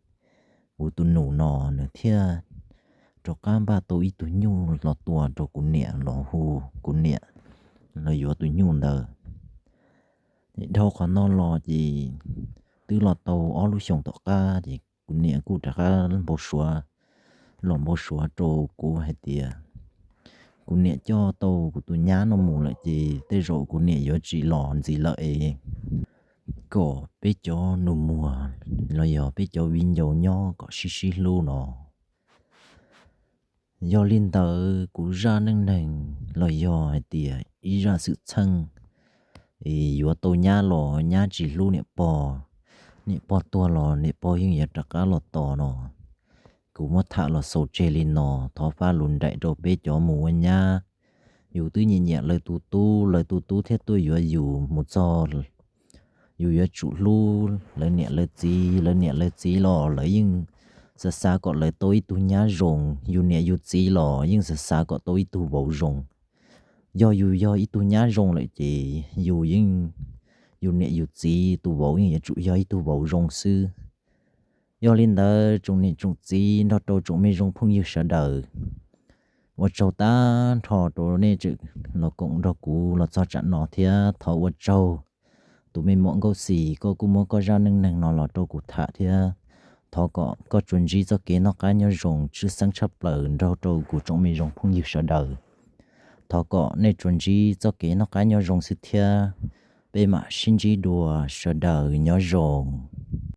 kuv tus nus no nws thiaj rov qab npaj tau ib tug nyuj los tua rau kuv niam los hu kuv niam los yuav tus nyuj ntawd. Dhau qhov no los ces twb los tau ob lub xyoos tom qab ces kuv niam kuj rov qab npau suav, los npau suav rau kuv hais tias kuv niam coj tau kuv tus nyab no mus lawm ces tej zaum kuv niam yuav tsis los ntxiv lawm es kom peb cov nus muag los yog peb cov viv ncaus nyob kom sib sib hlub no. Yog li ntawd kuv zaj neej neeg los yog hais tias ib zaj xwm txheej es yuav tau nyab los nyab tsis hlub niam pog, niam pog tuag los niam pog yeej yuav rov qab los tos no, kuv muab tham los xaus tseg li no. Thov faj lus nraim rau peb cov mus ua nyab. Yus twb nyiam nyiam lawv tus tub, lawv tus tub thiaj tuaj yuav yus mus txog yus yuav tsum hlub lawv niam lawv txiv. Lawv niam lawv txiv los lawv yeej xav xav kom lawv tau ib tug nyab zoo, yus niam yus txiv los yeej xav xav kom tau ib tug vauv zoo. Yog yus yog ib tug nyab zoo lawm ces yus yeej, yus niam yus txiv tus vauv yeej yuav tsum yog ib tug vauv zoo xwb. Yog li ntawd tsoom niam tsoom txiv nrog rau tsoom me zoo phooj ywg sawv daws, ua tsaug tag nrho rau nej tseem los koom nrog kuv los txog tsam no thiab thov ua tsaug tus me muam Nkauj Xis, koj kuj muab koj zaj neej neeg no los rau kuv tham thiab. Thov kom koj tsuas ntsib txoj kev noj qab nyob zoo tshwj xeeb tshaj plaws nrog rau kuv tsoom me zoo phooj ywg sawv daws. Thov kom nej tsuas ntsib txoj kev noj qab nyob zoo xwb thiab. Peb mam sib ntsib dua, sawv daws nyob zoo.